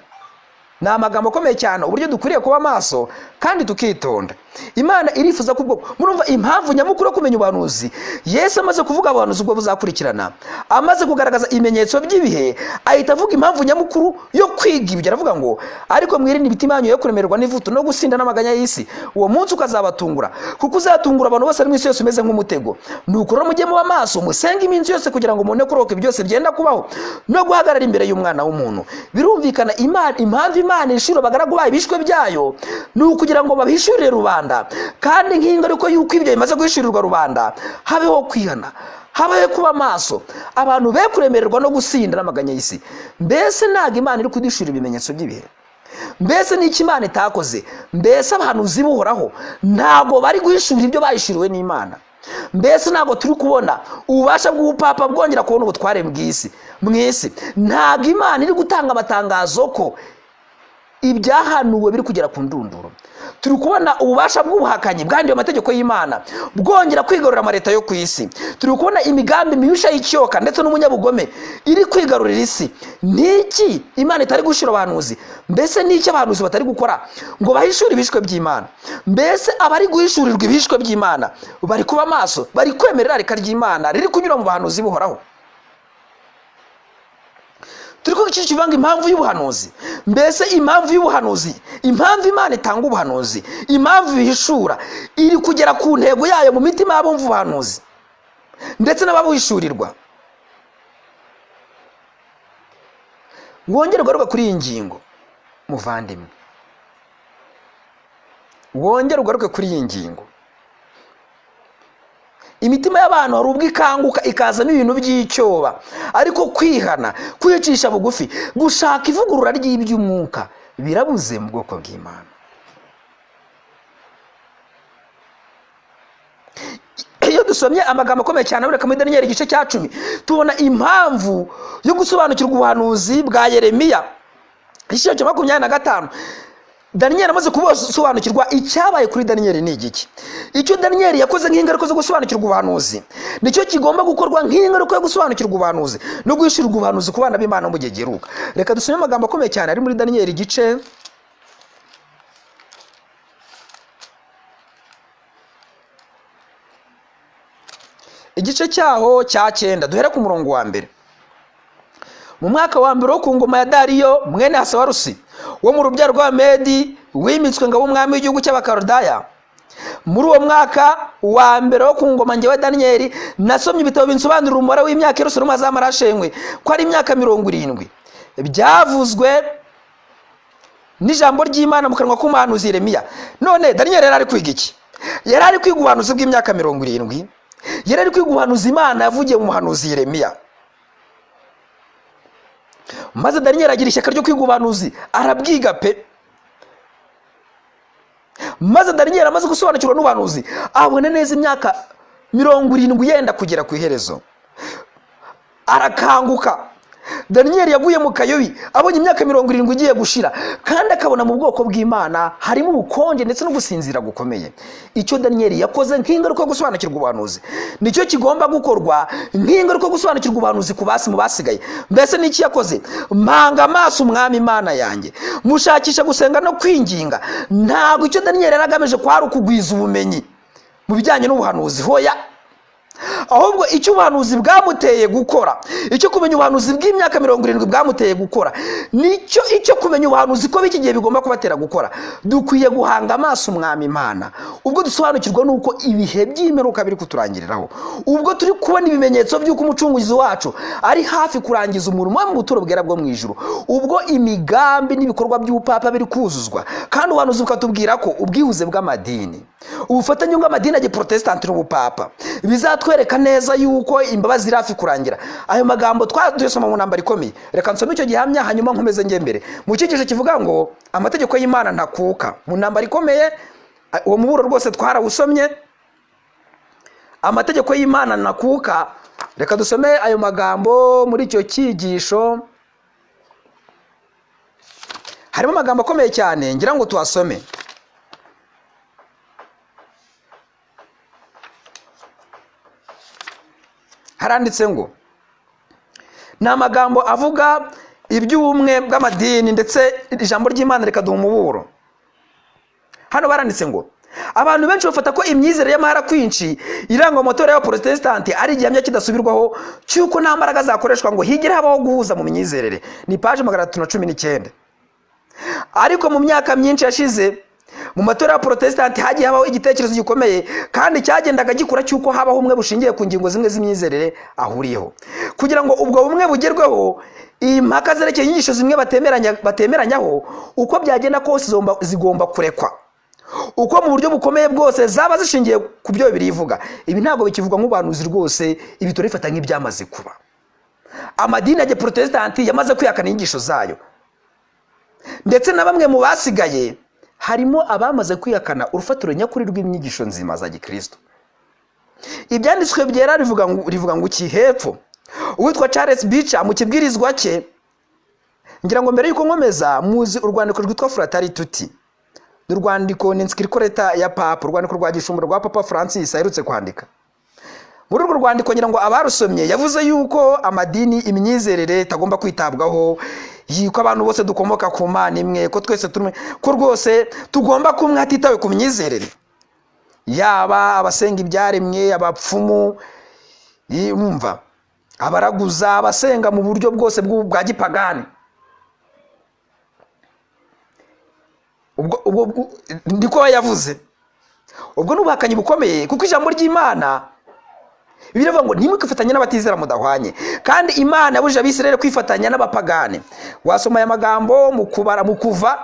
Ni amagambo akomeye cyane, uburyo dukwiriye kuba maso kandi tukitonda. Imana irifuza ko ubwoko, murumva impamvu nyamukuru yo kumenya ubuhanuzi. Yesu amaze kuvuga ubuhanuzi ubwo buzakurikirana, amaze kugaragaza ibimenyetso by'ibihe, ahita avuga impamvu nyamukuru yo kwiga ibyo. Aravuga ngo: "Ariko mwirinde imitima yanyu yo kuremererwa n'ivutu no gusinda n'amaganya y'isi, uwo munsi ukazabatungura, kuko uzatungura abantu bose ari mu isi yose umeze nk'umutego. Nuko rero mujye muba maso, musenge iminsi yose, kugira ngo mubone kurokoka byose byenda kubaho no guhagarara imbere y'Umwana w'umuntu." Birumvikana, impamvu Imana ishira abagaragu bayo ibishwe byayo ni ukugira ngo babihishurire rubanda, kandi nk'ingaruka y'uko ibyo bimaze guhishurirwa rubanda, habeho kwihana, habaho kuba maso, abantu be kuremererwa no gusinda n'amaganya y'isi. Mbese ntabwo Imana iri kuduhishurira ibimenyetso by'ibihe? Mbese n'icyo Imana itakoze? Mbese abahanuzi buhoraho ntabwo bari guhishurira ibyo bahishuriwe n'Imana? Mbese ntabwo turi kubona ububasha bw'ubupapa bwongera kubona ubutware bw'isi mu isi? Ntabwo Imana iri gutanga amatangazo ko ibyahanuwe biri kugera ku ndunduro? Turi kubona ububasha bw'ubuhakanyi bwandiwe amategeko y'Imana bwongera kwigarurira amaleta yo ku isi. Turi kubona imigambi mibisha y'icyoka ndetse n'umunyabugome iri kwigarurira isi. Niki Imana itari gushira abahanuzi? Mbese n'icyo abahanuzi batari gukora ngo bahishure ibishwe by'Imana? Mbese abari guhishurirwa ibishwe by'Imana bari kuba maso, bari kwemerera irarika ry'Imana riri kunyura mu bahanuzi buhoraho? Turi kuvuga ikintu kivanga impamvu y'ubuhanuzi. Mbese impamvu y'ubuhanuzi, impamvu Imana itanga ubuhanuzi, impamvu ihishura, iri kugera ku ntego yayo mu mitima y'abumva ubuhanuzi ndetse n'ababuhishurirwa? Wongere ugaruke kuri iyi ngingo, muvandimwe, wongere ugaruke kuri iyi ngingo. Imitima y'abantu hari ubwo ikanguka ikazamo ibintu by'icyoba, ariko kwihana, kwicisha bugufi, gushaka ivugurura ry'iby'umwuka birabuze mu bwoko bw'Imana. Iyo dusomye amagambo akomeye cyane aboneka muri Daniyeli igice cya 10, tubona impamvu yo gusobanukirwa ubuhanuzi bwa Yeremiya igice cya 25. Daniyeli amaze kubasobanukirwa, icyabaye kuri Daniyeli ni igiki? Icyo Daniyeli yakoze nk'ingaruka zo gusobanukirwa ubuhanuzi nicyo kigomba gukorwa nk'ingaruka yo gusobanukirwa ubuhanuzi no guhishurirwa ubuhanuzi ku bana b'Imana mu gihe giheruka. Reka dusome amagambo akomeye cyane ari muri Daniyeli igice cyaho cya 9, duhere ku murongo wa 1. Mu mwaka wa mbere wo ku ngoma ya Dariyo mwene Hasawarusi wo mu rubyaro rwa Medi, wimitswe ngabo umwami w'igihugu cy'Abakaludaya, muri uwo mwaka wa mbere wo ku ngoma, njyewe Daniyeli nasomye ibitabo binsobanurira umubare w'imyaka Yerusalemu azamara ashenywe, ko ari imyaka 70, byavuzwe n'ijambo ry'Imana mu kanwa k'umuhanuzi Yeremiya. None Daniyeli yari ari kwiga iki? Yari ari kwiga ubuhanuzi bw'imyaka 70. Yari ari kwiga ubuhanuzi Imana yavugiye mu muhanuzi Yeremiya. Maze Daniyeli agira ishyaka ryo kwiga ubuhanuzi, arabwiga pe. Maze Daniyeli amaze gusobanukirwa n'ubuhanuzi, abona neza imyaka 70 yenda kugera ku iherezo, arakanguka. Daniyeli yaguye mu kayobi abonye imyaka 70 igiye gushira, kandi akabona mu bwoko bw'Imana harimo ubukonje ndetse no gusinzira gukomeye. Icyo Daniyeli yakoze nk'ingaruka yo gusobanukirwa ubuhanuzi nicyo kigomba gukorwa nk'ingaruka yo gusobanukirwa ubuhanuzi ku basi mu basigaye. Mbese n'iki yakoze? Mpanga amaso Umwami Imana yanjye, mushakisha gusenga no kwinginga. Ntabwo icyo Daniyeli yari agamije kwari ukugwiza ubumenyi mu bijyanye n'ubuhanuzi, hoya. Ahubwo icyo ubuhanuzi bwamuteye gukora, icyo kumenya ubuhanuzi bw'imyaka 70 bwamuteye gukora, nicyo icyo kumenya ubuhanuzi ko b'iki gihe bigomba kubatera gukora. Dukwiye guhanga amaso Umwami Imana ubwo dusobanukirwa n'uko ibihe by'imperuka biri kuturangiriraho, ubwo turi kubona ibimenyetso by'uko Umucunguzi wacu ari hafi kurangiza umurimo we mu buturo bwera bwo mu ijuru, ubwo imigambi n'ibikorwa by'ubupapa biri kuzuzwa, kandi ubuhanuzi bukatubwira ko ubwihuze bw'amadini, ubufatanye bw'amadini ya giprotesitanti n'ubupapa bizatwereka neza yuko imbabazi ziri hafi kurangira. Ayo magambo tuyasoma mu ntambara ikomeye. Reka nsome icyo gihamya, hanyuma nkomeze njye mbere mu cyigisho kivuga ngo amategeko y'Imana ntakuka. Mu ntambara ikomeye, uwo muburo rwose twarawusomye, amategeko y'Imana ntakuka. Reka dusome ayo magambo muri icyo cyigisho, harimo amagambo akomeye cyane ngira ngo tuhasome. Haranditse ngo ni amagambo avuga iby'ubumwe bw'amadini, ndetse ijambo ry'Imana rikaduha umuburo. Hano baranditse ngo Abantu benshi bafata ko imyizerere y'amahara kwinshi irangwa mu matorero y'abaporotesitanti ari igihamya kidasubirwaho cy'uko nta mbaraga zakoreshwa ngo higire habaho guhuza mu myizerere. Ni paji 319. Ariko mu myaka myinshi yashize, mu matorero y'abaporotesitanti hagiye habaho igitekerezo gikomeye kandi cyagendaga gikura cy'uko habaho ubumwe bushingiye ku ngingo zimwe z'imyizerere ahuriyeho. Kugira ngo ubwo bumwe bugerweho, impaka zerekeye inyigisho zimwe batemeranyaho, uko byagenda kose zigomba kurekwa, uko mu buryo bukomeye bwose zaba zishingiye ku byo Bibiliya ivuga. Ibi ntabwo bikivugwa nk'ubuhanuzi rwose, ibi turabifata nk'ibyamaze kuba. Amadini ya giporotesitanti yamaze kwihakana inyigisho zayo, ndetse na bamwe mu basigaye harimo abamaze kwihakana urufatiro nyakuri rw'inyigisho nzima za gikristo. Ibyanditswe byera rivuga ngo iki hepfo? Uwitwa Charles Beecher mu kibwirizwa cye, ngira ngo mbere y'uko nkomeza, muzi urwandiko rwitwa Fratelli Tutti. Ni urwandiko, ni encyclical letter ya Papa, urwandiko rwa gishumba rwa Papa Francis aherutse kwandika. Muri urwo rwandiko, ngira ngo abarusomye, yavuze yuko amadini, imyizerere itagomba kwitabwaho, yuko abantu bose dukomoka ku Mana imwe, ko twese turi, ko rwose tugomba kumwe hatitawe ku myizerere, yaba abasenga ibyaremwe, abapfumu, mwumva, abaraguza, abasenga mu buryo bwose bwa gipagani. Ubwo niko yavuze. Ubwo ni ubuhakanyi bukomeye, kuko ijambo ry'Imana biravuga ngo ntimwifatanye n'abatizera mudahwanye, kandi Imana yabujije Abisirayeli kwifatanya n'abapagani. Wasoma aya magambo mu Kubara, mu Kuva.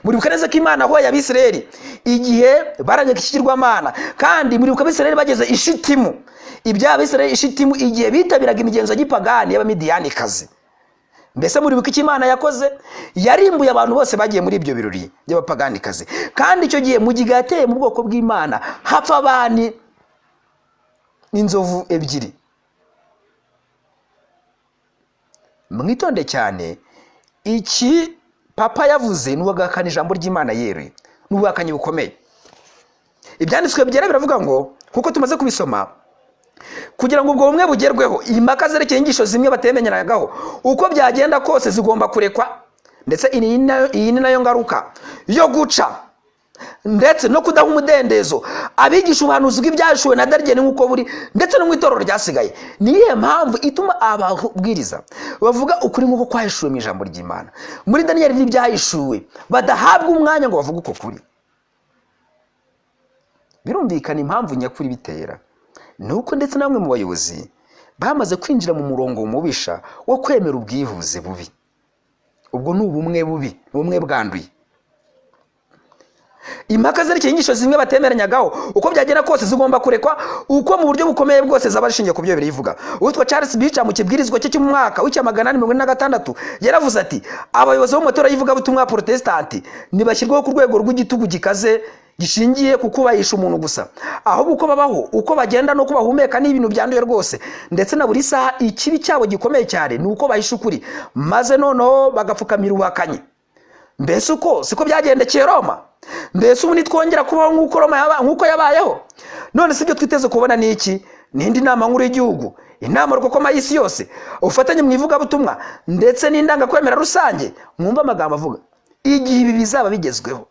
Muribuka neza ko Imana yahoye Abisirayeli igihe baranyaga ikigirwamana, kandi muribuka Abisirayeli bageze i Shitimu, ibya Abisirayeli i Shitimu igihe bitabiraga imigenzo ya gipagani y'Abamidiyanikazi. Mbese muribuka icyo Imana yakoze? Yarimbuye abantu bose bagiye muri ibyo birori by'abapaganikazi. Kandi icyo gihe mugiga yateye mu bwoko bw'Imana, hapfa abani n'inzovu ebyiri. Mwitonde cyane, iki Papa yavuze ni uguhakana ijambo ry'Imana yeruye, ni ubuhakanyi bukomeye. Ibyanditswe byera biravuga ngo, kuko tumaze kubisoma, kugira ngo ubwo bumwe bugerweho, impaka zerekeye inyigisho zimwe batemenyeragaho, uko byagenda kose zigomba kurekwa. Ndetse iyi ni nayo ngaruka yo guca ndetse no kudaha umudendezo abigisha ubuhanuzi bw'ibyahishuwe na Daniyeli nk'uko buri, ndetse no mu itorero ryasigaye. Ni iyihe mpamvu ituma ababwiriza bavuga ukuri nk'uko kwahishuwe mu ijambo ry'Imana muri Daniyeli n'ibyahishuwe badahabwa umwanya ngo bavuge uko kuri? Birumvikana impamvu nyakuri bitera ni uko ndetse na bamwe mu bayobozi bamaze kwinjira mu murongo mubisha wo kwemera ubwihuze bubi. Ubwo ni ubumwe bubi, ni ubumwe bwanduye. Impaka zerekeye inyigisho zimwe batemeranyagaho, uko byagenda kose zigomba kurekwa, uko mu buryo bukomeye bwose zaba zishingiye ku byo Bibiliya ivuga. Uwitwa Charles Beecher mu kibwirizwa cye cyo mu mwaka w'1846 yaravuze ati: abayobozi bo mu matorero y'ivugabutumwa ya Protesitanti ntibashyirwaho ku rwego rw'igitugu gikaze gishingiye ku kubahisha umuntu gusa, ahubwo uko babaho, uko bagenda n'uko bahumeka ni ibintu byanduye rwose, ndetse na buri saha ikibi cyabo gikomeye cyane ni uko bahisha ukuri, maze noneho bagapfukamira ubuhakanyi. Mbese uko siko byagendekeye Roma? Mbese ubu nitwongera kubaho nk'uko Roma nk'uko yabayeho? None si ibyo twiteze kubona ni iki? N'indi nama nkuru y'igihugu, inama rukokoma y'isi yose, ubufatanye mu ivugabutumwa ndetse n'indangakwemera rusange. Mwumve amagambo avuga: igihe ibi bizaba bigezweho,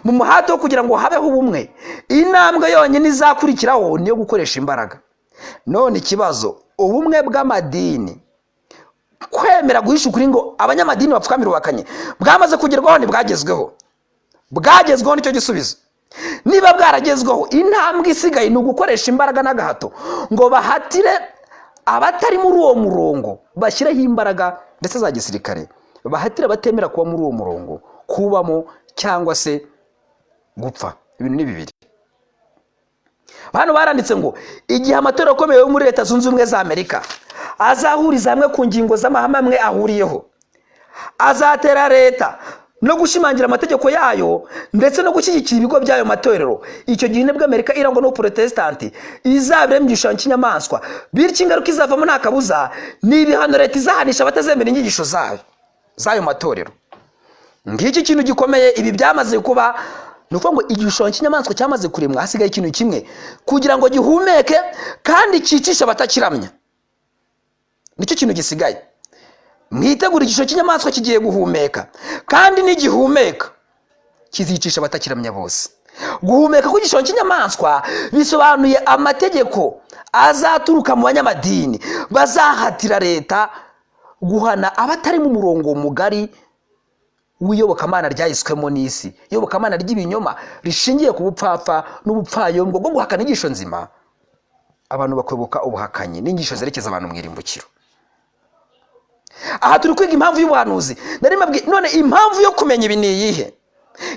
mu muhate wo kugira ngo habeho ubumwe, intambwe yonyine izakurikiraho niyo gukoresha imbaraga. None ikibazo, ubumwe bw'amadini, kwemera guhisha ukuri ngo abanyamadini bapfukamire ubuhakanyi, bwamaze kugerwaho? Ntibwagezweho. Bwagezweho nicyo gisubizo. Niba bwaragezweho, intambwe isigaye ni ugukoresha imbaraga n'agahato ngo bahatire abatari muri uwo murongo, bashyireho imbaraga ndetse za gisirikare, bahatire abatemera kuba muri uwo murongo kubamo cyangwa se gupfa. Ibintu ni bibiri. Hano baranditse ngo igihe amatorero akomeye yo muri Leta Zunze Ubumwe za Amerika azahuriza hamwe ku ngingo z'amahame amwe ahuriyeho, azatera leta no gushimangira amategeko yayo ndetse no gushyigikira ibigo by'ayo matorero. Icyo gihe nibwo Amerika irangwa n'ubuprotesitanti izabera mu gishushanyo cy'inyamaswa, bityo ingaruka izavamo nta kabuza ni ibihano leta izahanisha abatazemera inyigisho zayo z'ayo matorero. Ngiki kintu gikomeye, ibi byamaze kuba. Ni ukuvuga ngo igishushanyo cy'inyamaswa cyamaze kuremwa, hasigaye ikintu kimwe kugira ngo gihumeke kandi cyicishe abatakiramya. Nicyo kintu gisigaye. Mwitegure, igishushanyo cy'inyamaswa kigiye guhumeka, kandi nigihumeka kizicisha abatakiramya bose. Guhumeka kw'igishushanyo cy'inyamaswa bisobanuye amategeko azaturuka mu banyamadini bazahatira leta guhana abatari mu murongo mugari w'iyobokamana ryahiswemo n'isi, iyobokamana ry'ibinyoma rishingiye ku bupfapfa n'ubupfayongo bwo guhakana inyigisho nzima, abantu bakoboka ubuhakanyi n'inyigisho zerekeza abantu mu irimbukiro. Aha turi kwiga impamvu y'ubuhanuzi. Nari mbabwiye none impamvu yo kumenya ibi ni iyihe?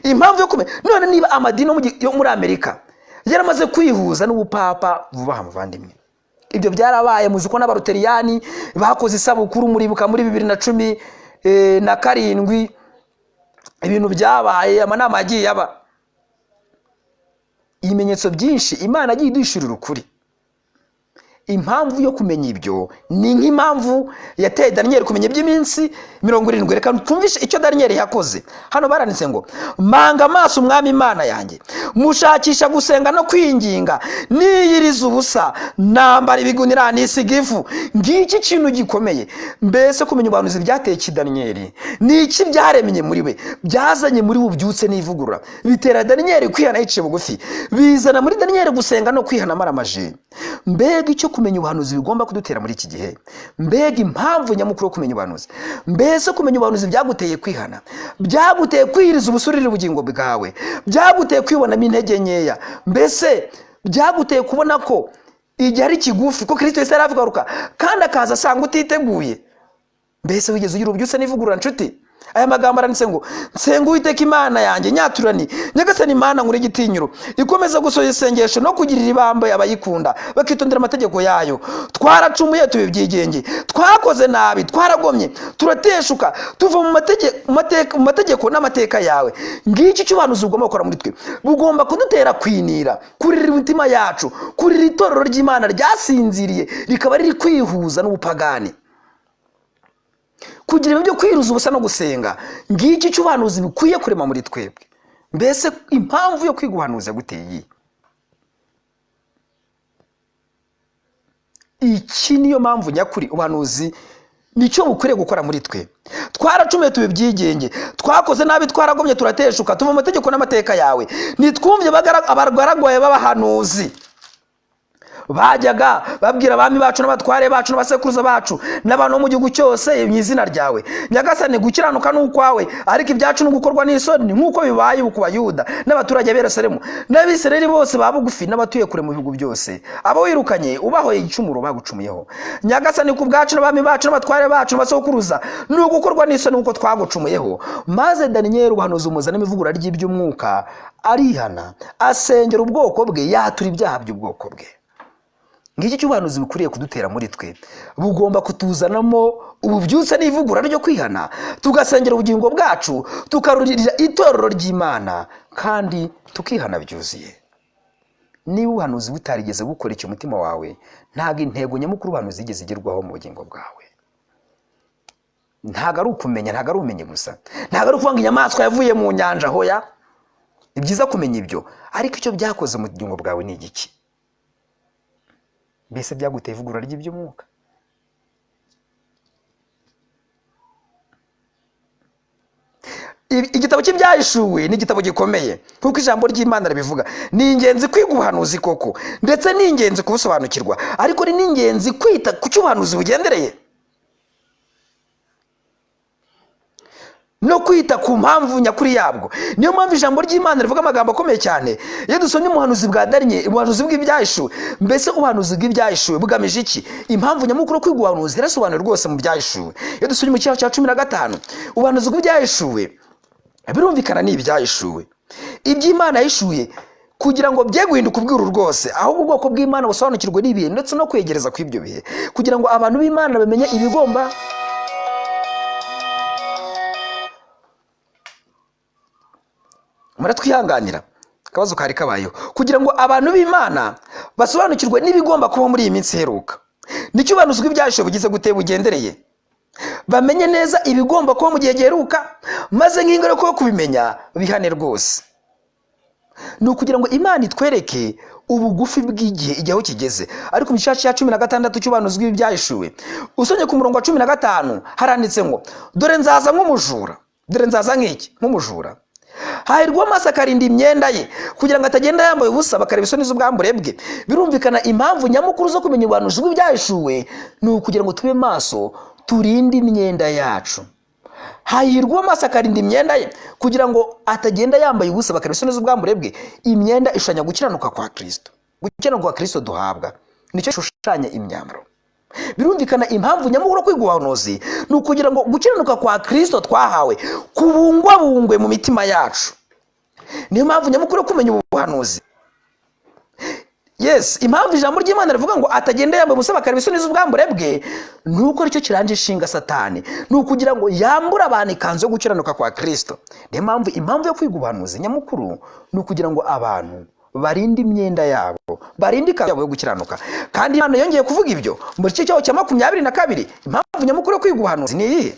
Impamvu yo kumenya none niba amadini yo muri Amerika yaramaze kwihuza n'ubupapa vuba aha, muvandimwe, ibyo byarabaye. Muzi ko n'abaruteriyani bakoze isabukuru, muribuka muri 2017 ibintu byabaye, amanama yagiye aba, ibimenyetso byinshi Imana yagiye iduhishurira ukuri. Impamvu yo kumenya ibyo ni nk'impamvu yateye Daniyeli kumenya iby'iminsi 70. Reka twumvishe icyo Daniyeli yakoze. Hano baranditse ngo: "Mpanga amaso Umwami Imana yanjye, mushakisha gusenga no kwinginga, niyiriza ubusa, nambara ibigunira, nisiga ivu." Ngiki kintu gikomeye. Mbese kumenya ubuhanuzi byateye iki Daniyeli? Ni iki byaremye muri we, byazanye muri we ububyutse n'ivugurura, bitera Daniyeli kwihana yiciye bugufi, bizana muri Daniyeli gusenga no kwihana amaramaje? Mbega icyo kumenya ubuhanuzi bigomba kudutera muri iki gihe! Mbega impamvu nyamukuru yo kumenya ubuhanuzi! Mbese kumenya ubuhanuzi byaguteye kwihana, byaguteye kwiyiriza ubusurire ubugingo bwawe, byaguteye kwibonamo intege nkeya? Mbese byaguteye kubona ko igihe ari kigufi, ko Kirisito Yesu yari kandi akaza asanga utiteguye? Mbese wigeze ugira ububyutse n'ivugurura, nshuti? Aya magambo aranditse ngo: "Nsenga Uwiteka Imana yanjye, nyaturani Nyagasani Imana nkuru igitinyiro, ikomeza gusohoza isengesho no kugirira ibambe abayikunda bakitondera amategeko yayo. Twaracumuye tuba ibyigenge, twakoze nabi, twaragomye, turateshuka, tuva mu mategeko n'amateka yawe." Ngiki icyo ubuhanuzi bugomba gukora muri twe: bugomba kudutera kwinira, kurira imitima yacu, kurira itorero ry'Imana ryasinziriye rikaba riri kwihuza n'ubupagani, kugira ibyo kwiruza ubusa no gusenga. Ngiki icyo ubuhanuzi bikwiye kurema muri twebwe. Mbese impamvu yo kwiga ubuhanuzi yaguteye iyi? Iki niyo mpamvu nyakuri ubuhanuzi nicyo bukwiriye gukora muri twe. Twaracumuye tuba ibyigenge, twakoze nabi, twaragomye, turateshuka, tuva mu mategeko n'amateka yawe, ntitwumvye abagaragu bawe b'abahanuzi bajyaga babwira abami bacu n'abatware bacu n'abasekuruza bacu n'abantu bo mu gihugu cyose mu izina ryawe. Nyagasani, gukiranuka ni ukwawe, ariko ibyacu ni ugukorwa n'isoni, nk'uko bibaye ubu ku Bayuda n'abaturage b'i Yerusalemu n'Abisirayeli bose ba bugufi n'abatuye kure mu bihugu byose, abo wirukanye ubahoye igicumuro bagucumuyeho. Nyagasani, ku bwacu n'abami bacu n'abatware bacu n'abasokuruza ni ugukorwa n'isoni nk'uko twagucumuyeho. Maze Daniyeli, ubuhanuzi bumuzanamo ivugurura ry'iby'umwuka, arihana, asengera ubwoko bwe, yatura ibyaha by'ubwoko bwe. Ngiki cy'ubuhanuzi bukwiriye kudutera muri twe: bugomba kutuzanamo ububyutse n'ivugurura ryo kwihana, tugasengera ubugingo bwacu, tukarurira itorero ry'Imana, kandi tukihana byuzuye. Niba ubuhanuzi butarigeze bukora icyo umutima wawe, ntabwo intego nyamukuru ubuhanuzi yigeze igerwaho mu bugingo bwawe. Ntabwo ari ukumenya, ntabwo ari ubumenyi gusa, ntabwo ari ukuvuga ngo inyamaswa yavuye mu nyanja. Hoya, ni byiza kumenya ibyo, ariko icyo byakoze mu bugingo bwawe ni igiki? Mbese byaguteye ivugurura ry'iby'umwuka? Igitabo cy'Ibyahishuwe ni igitabo gikomeye kuko ijambo ry'Imana ribivuga. Ni ingenzi kwiga ubuhanuzi koko, ndetse ni ingenzi kubusobanukirwa, ariko ni n'ingenzi kwita ku cyo ubuhanuzi bugendereye no kwita ku mpamvu nyakuri yabwo. Niyo mpamvu ijambo ry'Imana rivuga amagambo akomeye cyane iyo dusomye ubuhanuzi bwa Daniyeli, ubuhanuzi bw'Ibyahishuwe. Mbese ubuhanuzi bw'Ibyahishuwe bugamije iki? Impamvu nyamukuru yo kwiga ubuhanuzi irasobanura rwose mu Byahishuwe. Iyo dusomye mu gice cya 15, ubuhanuzi bw'Ibyahishuwe, birumvikana ni ibyahishuwe, iby'Imana yahishuye kugira ngo bye guhinduka ubwiru rwose, ahubwo ubwoko bw'Imana busobanukirwe n'ibihe ndetse no kwegereza kw'ibyo bihe, kugira ngo abantu b'Imana bamenye ibigomba. Muratwihanganira, akabazo kari kabayeho. Kugira ngo abantu b'Imana basobanukirwe n'ibigomba kubaho muri iyi minsi iheruka. Nicyo ubuhanuzi bw'Ibyahishuwe bugize gute? Bugendereye. Bamenye neza ibigomba kuba mu gihe giheruka, maze nk'ingaruka yo kubimenya bihane rwose. Ni ukugira ngo Imana itwereke ubugufi bw'igihe, igihe aho kigeze. Ariko mu gice cya 16 cy'ubuhanuzi bw'Ibyahishuwe, usomye ku murongo wa 15, haranditse ngo: "Dore nzaza nk'umujura." Dore nzaza nk'iki? Nk'umujura. Hahirwa amaso akarinda imyenda ye, kugira ngo atagenda yambaye ubusa bakareba isoni z'ubwambure bwe. Birumvikana, impamvu nyamukuru zo kumenya ubuhanuzi bw'ibyahishuwe ni ukugira ngo tube maso, turinde imyenda yacu. Hahirwa amaso akarinda imyenda ye, kugira ngo atagenda yambaye ubusa bakareba isoni z'ubwambure bwe. Imyenda ishushanya gukiranuka kwa Kristo. Gukiranuka kwa Kristo duhabwa nicyo gishushanya imyambaro. Birumvikana, impamvu nyamukuru yo kwiga ubuhanuzi ni ukugira ngo gukiranuka kwa Kristo twahawe kubungwabungwe mu mitima yacu. Niyo mpamvu nyamukuru yo kumenya ubuhanuzi. Yes, impamvu ijambo ry'Imana rivuga ngo atagenda yambaye ubusa bakareba isoni z'ubwambure bwe, ni uko aricyo kiranje ishinga Satani, ni ukugira ngo yambure abantu ikanzu yo gukiranuka kwa Kristo. Niyo mpamvu, impamvu yo kwiga ubuhanuzi nyamukuru ni ukugira ngo abantu barinde imyenda yabo, barinde ikanzu yabo yo gukiranuka. Kandi Imana yongeye kuvuga ibyo mu gice cyaho cya 22. Impamvu nyamukuru yo kwiga ubuhanuzi ni iyihe?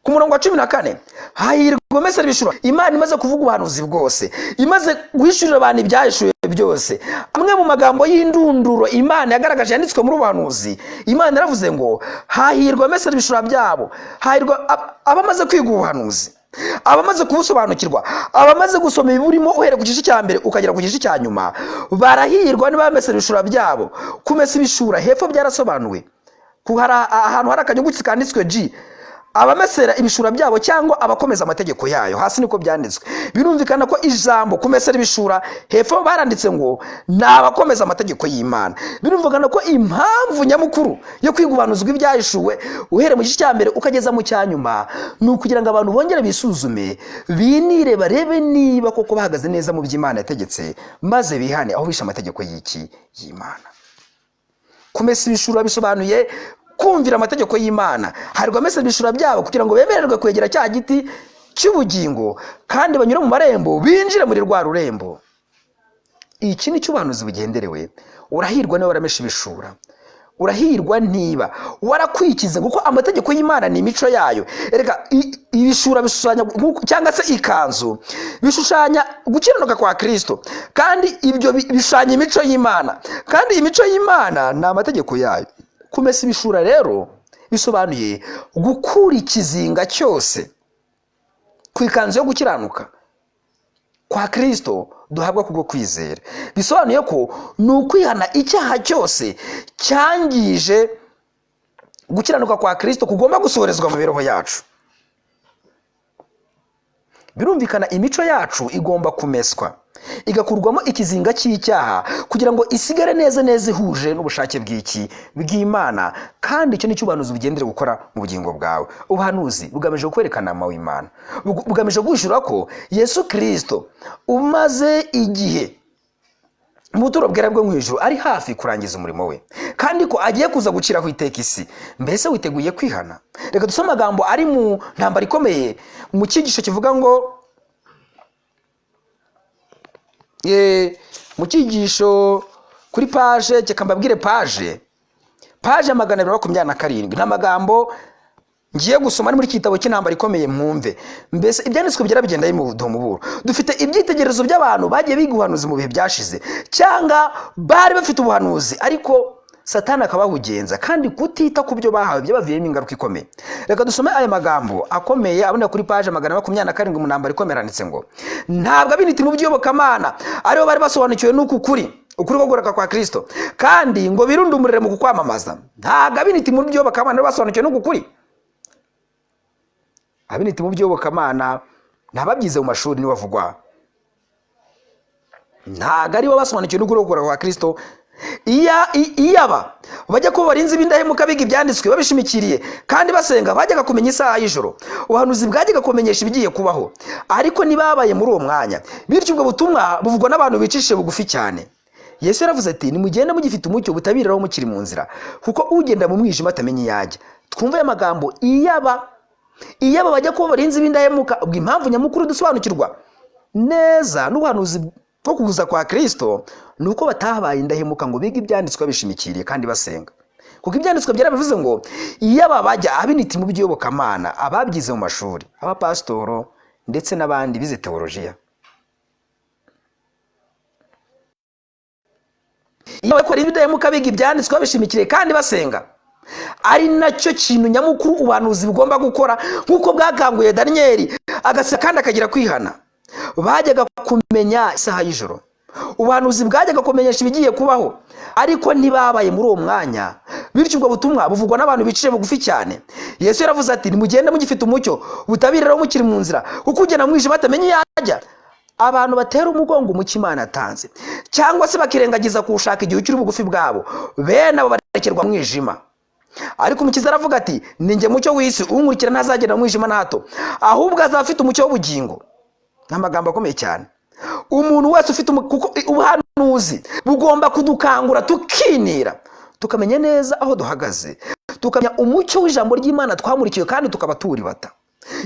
Ku murongo wa 14: "Hahirwa abamesera ibishura." Imana imaze kuvuga ubuhanuzi bwose, imaze guhishurira abantu ibyahishuwe byose, amwe mu magambo y'indunduro Imana yagaragaje yanditswe muri ubuhanuzi, Imana yaravuze ngo: "Hahirwa abamesera ibishura byabo." Hahirwa abamaze kwiga ubuhanuzi, abamaze kubusobanukirwa, abamaze gusoma ibiburimo uhereye ku gice cya mbere ukagera ku gice cya nyuma. Barahirwa niba bamesera ibishura byabo. Kumesa ibishura hepfo byarasobanuwe, hari ahantu hari akanyuguti kanditswe G, abamesera ibishura byabo cyangwa abakomeza amategeko yayo, hasi niko byanditswe. Birumvikana ko ijambo kumesera ibishura hepfo baranditse ngo ni abakomeza amategeko y'Imana. Birumvikana ko impamvu nyamukuru yo kwiga ubuhanuzi bw'ibyahishuwe uhereye mu gice cya mbere ukageza mu cya nyuma ni ukugira ngo abantu bongere bisuzume, binire, barebe niba koko bahagaze neza mu by'Imana yategetse, maze bihane aho bishe amategeko y'iki? Y'Imana. Kumesa ibishura bisobanuye kumvira amategeko y'Imana. Hahirwa abamesa ibishura byabo, kugira ngo bemererwe kwegera cya giti cy'ubugingo, kandi banyure mu marembo binjire muri rwa rurembo. Iki ni cyo ubuhanuzi bugenderewe. Urahirwa niba warameshe ibishura, urahirwa niba warakwikize, kuko amategeko y'Imana ni imico yayo. Erega ibishura bishushanya, cyangwa se ikanzu bishushanya gukiranuka kwa Kristo, kandi ibyo bishushanya imico y'Imana, kandi imico y'Imana ni amategeko yayo. Kumesa ibishura rero bisobanuye gukura ikizinga cyose ku ikanzu yo gukiranuka kwa Kristo duhabwa kubwo kwizera. Bisobanuye ko ni ukwihana icyaha cyose cyangije gukiranuka kwa Kristo kugomba gusohorezwa mu mibereho yacu. Birumvikana, imico yacu igomba kumeswa, igakurwamo ikizinga cy'icyaha, kugira ngo isigare neza neza ihuje n'ubushake bw'iki? Bw'Imana. Kandi icyo ni cyo ubuhanuzi bugendera gukora mu bugingo bwawe. Ubuhanuzi bugamije kwerekana ama w'Imana, bugamije guhishura ko Yesu Kirisito umaze igihe mu buturo bwera bwo mu ijuru ari hafi kurangiza umurimo we, kandi ko agiye kuza guciraho iteka isi. Mbese witeguye kwihana? Reka dusome amagambo ari mu ntambara ikomeye, mu cyigisho kivuga ngo mu cyigisho kuri page, reka mbabwire page 227. Nta magambo ngiye gusoma ari muri iki gitabo cy'intambara ikomeye, mwumve. Mbese ibyanditswe byera bigenda bimuduha umuburo. Dufite ibyitegererezo by'abantu bagiye biga ubuhanuzi mu bihe byashize, cyangwa bari bafite ubuhanuzi ariko Satani akabahugenza, kandi kutita ku byo bahawe byabaviyemo ingaruka ikomeye. Reka dusome aya magambo akomeye aboneka kuri page 227 mu ntambara ikomeye. Aranditse ngo: "Ntabwo ab'intiti mu by'iyobokamana aribo bari basobanukiwe n'uku kuri, ukuri ko kugaruka kwa Kristo, kandi ngo birundumurire mu kukwamamaza." Ntabwo ab'intiti mu by'iyobokamana bari basobanukiwe n'uku kuri. Ab'intiti mu by'iyobokamana ni ababyize mu mashuri nibo bavugwa, ntabwo aribo basobanukiwe n'ukuri ko kugaruka kwa Kristo. Iyaba bajya kuba barinzi b'indahemuka, biga ibyanditswe babishimikiriye kandi basenga, bajyaga kumenya isaha y'ijoro ubuhanuzi bwajyaga kumenyesha ibigiye kubaho, ariko ntibabaye muri uwo mwanya. Bityo ubwo butumwa buvugwa n'abantu bicishije bugufi cyane. Yesu yaravuze ati: "Nimugende mugifite umucyo, butabiriraho mukiri mu nzira, kuko ugenda mu mwijima atamenya iyo ajya." Twumve aya magambo: iyaba bajya kuba barinzi b'indahemuka. Ubwo impamvu nyamukuru dusobanukirwa neza n'ubuhanuzi bwo kuza kwa Kristo ni uko batabaye indahemuka ngo bige ibyanditswe babishimikiriye kandi basenga, kuko ibyanditswe byarabivuze ngo iyaba bajya ab'intiti mu by'iyobokamana, ababyize mu mashuri, abapasitoro ndetse n'abandi bize teolojiya, iyo bakora indahemuka biga ibyanditswe babishimikiriye kandi basenga. Ari nacyo kintu nyamukuru ubuhanuzi bugomba gukora, nk'uko bwakanguye Daniyeli agasa kandi akagira kwihana. Bajyaga kumenya isaha y'ijoro, ubuhanuzi bwajyaga kumenyesha ibigiye kubaho, ariko ntibabaye muri uwo mwanya. Bityo ubwo butumwa buvugwa n'abantu biciye bugufi cyane. Yesu yaravuze ati: "Nimugende mugifite umucyo, butabiriraho mukiri mu nzira, kuko ugenda mu mwijima atamenya iyo ajya." Abantu batera umugongo umucyo Imana yatanze, cyangwa se bakirengagiza kuwushaka igihe ukiri bugufi bwabo, bene abo barekerwa mu mwijima. Ariko Umukiza aravuga ati: "Ni njye mucyo w'isi, unkurikira ntazagenda mu mwijima na hato, ahubwo azaba afite umucyo w'ubugingo." Ni amagambo akomeye cyane. Umuntu wese ufite, kuko ubuhanuzi bugomba kudukangura, tukinira, tukamenya neza aho duhagaze, tukamenya umucyo w'ijambo ry'Imana twamurikiwe, kandi tukaba tuwuribata.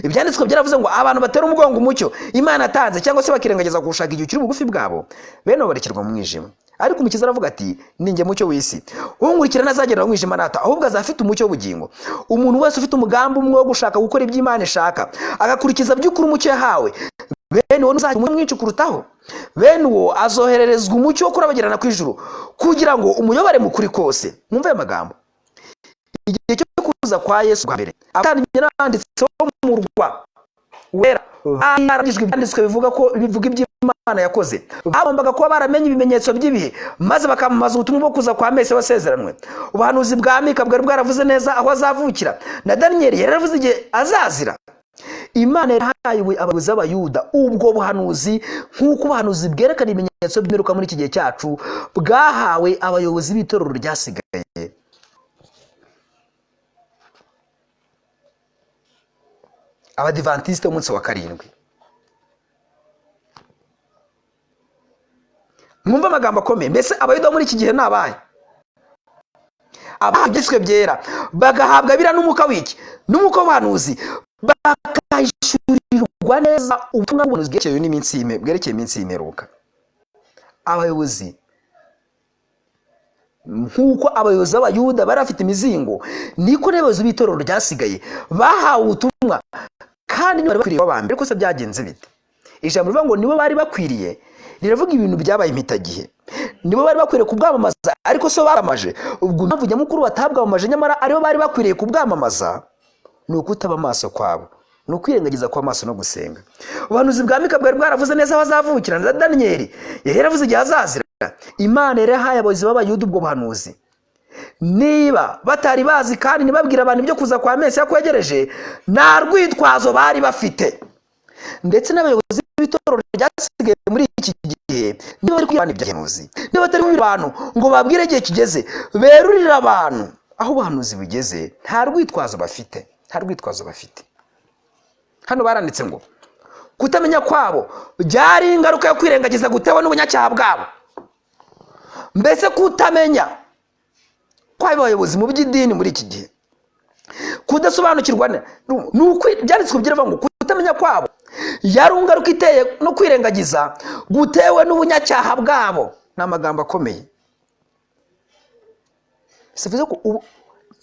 Ibyanditswe byaravuze ngo abantu batera umugongo umucyo Imana yatanze, cyangwa se bakirengagiza kuwushaka igihe ukiri bugufi bwabo, bene abo barekerwa mu mwijima. Ariko Umukiza aravuga ati: "Ni njye mucyo w'isi, unkurikira ntazagenda mu mwijima na hato, ahubwo azaba afite umucyo w'ubugingo." Umuntu wese ufite umugambi umwe wo gushaka gukora ibyo Imana ishaka, agakurikiza by'ukuri umucyo yahawe, bene uwo ntuzagira umucyo mwinshi kurutaho. Bene uwo azohererezwa umucyo wo kurabagirana kw'ijuru, kugira ngo umuyobore mu kuri kose. Mwumve ayo magambo. Igihe cyo kuza kwa Yesu bwa mbere, abatambyi n'abanditsi bo mu murwa wera barangijwe ibyanditswe bivuga ko bivuga iby'Imana yakoze. Bagombaga kuba baramenye ibimenyetso by'ibihe, maze bakamamaza ubutumwa bwo kuza kwa Mesiya wasezeranwe. Ubuhanuzi bwa Mika bwari bwaravuze neza aho azavukira, na Daniyeli yari yaravuze igihe azazira. Imana yarahaye abayobozi b'Abayuda ubwo buhanuzi, nk'uko ubuhanuzi bwerekana ibimenyetso by'imperuka muri iki gihe cyacu bwahawe abayobozi b'itorero ryasigaye. Abadivantisite b'umunsi wa karindwi. Mwumve amagambo akomeye. Mbese Abayuda muri iki gihe ni abahe? Abahawe byera, bagahabwa biriya n'umwuka w'iki? N'umwuka w'ubuhanuzi, bakahishurirwa neza ubutumwa bw'ubuhanuzi bwerekeye n'iminsi bwerekeye iminsi y'imperuka. Abayobozi, nk'uko abayobozi b'Abayuda bari bafite imizingo, niko n'abayobozi b'itorero ryasigaye bahawe ubutumwa, kandi nibo bari bakwiriye kuba aba mbere. Ariko se byagenze bite? Ijambo rivuga ngo nibo bari bakwiriye riravuga ibintu byabaye impitagihe. Nibo bari bakwiriye kubwamamaza, ariko so bamamaje. Ubwo impamvu nyamukuru batabwamamaje nyamara aribo bari bakwiriye kubwamamaza, ni ukutaba amaso kwabo, ni ukwirengagiza kw'amaso no gusenga. Ubuhanuzi bwa Mika bwari bwaravuze neza aho azavukira, na Daniyeli yari yaravuze igihe azazira. Imana yari yahaye abayobozi b'Abayuda ubwo buhanuzi. Niba batari bazi kandi ntibabwire abantu ibyo kuza kwa Mesiya kwegereje, nta rwitwazo bari bafite. Ndetse n'abayobozi b'itorero ryasigaye muri iki gihe, niba bari kubwira abantu iby'ubuhanuzi, niba batari kubwira abantu ngo babwire igihe kigeze, berurire abantu aho ubuhanuzi bugeze, nta rwitwazo bafite, nta rwitwazo bafite. Hano baranditse ngo kutamenya kwabo byari ingaruka yo kwirengagiza gutewe n'ubunyacyaha bwabo. Mbese kutamenya kw'abo bayobozi mu by'idini muri iki gihe, kudasobanukirwa ni uko byanditswe biravuga ngo kutamenya kwabo yari ingaruka iteye no kwirengagiza gutewe n'ubunyacyaha bwabo. Ni amagambo akomeye. Bivuze ko ubu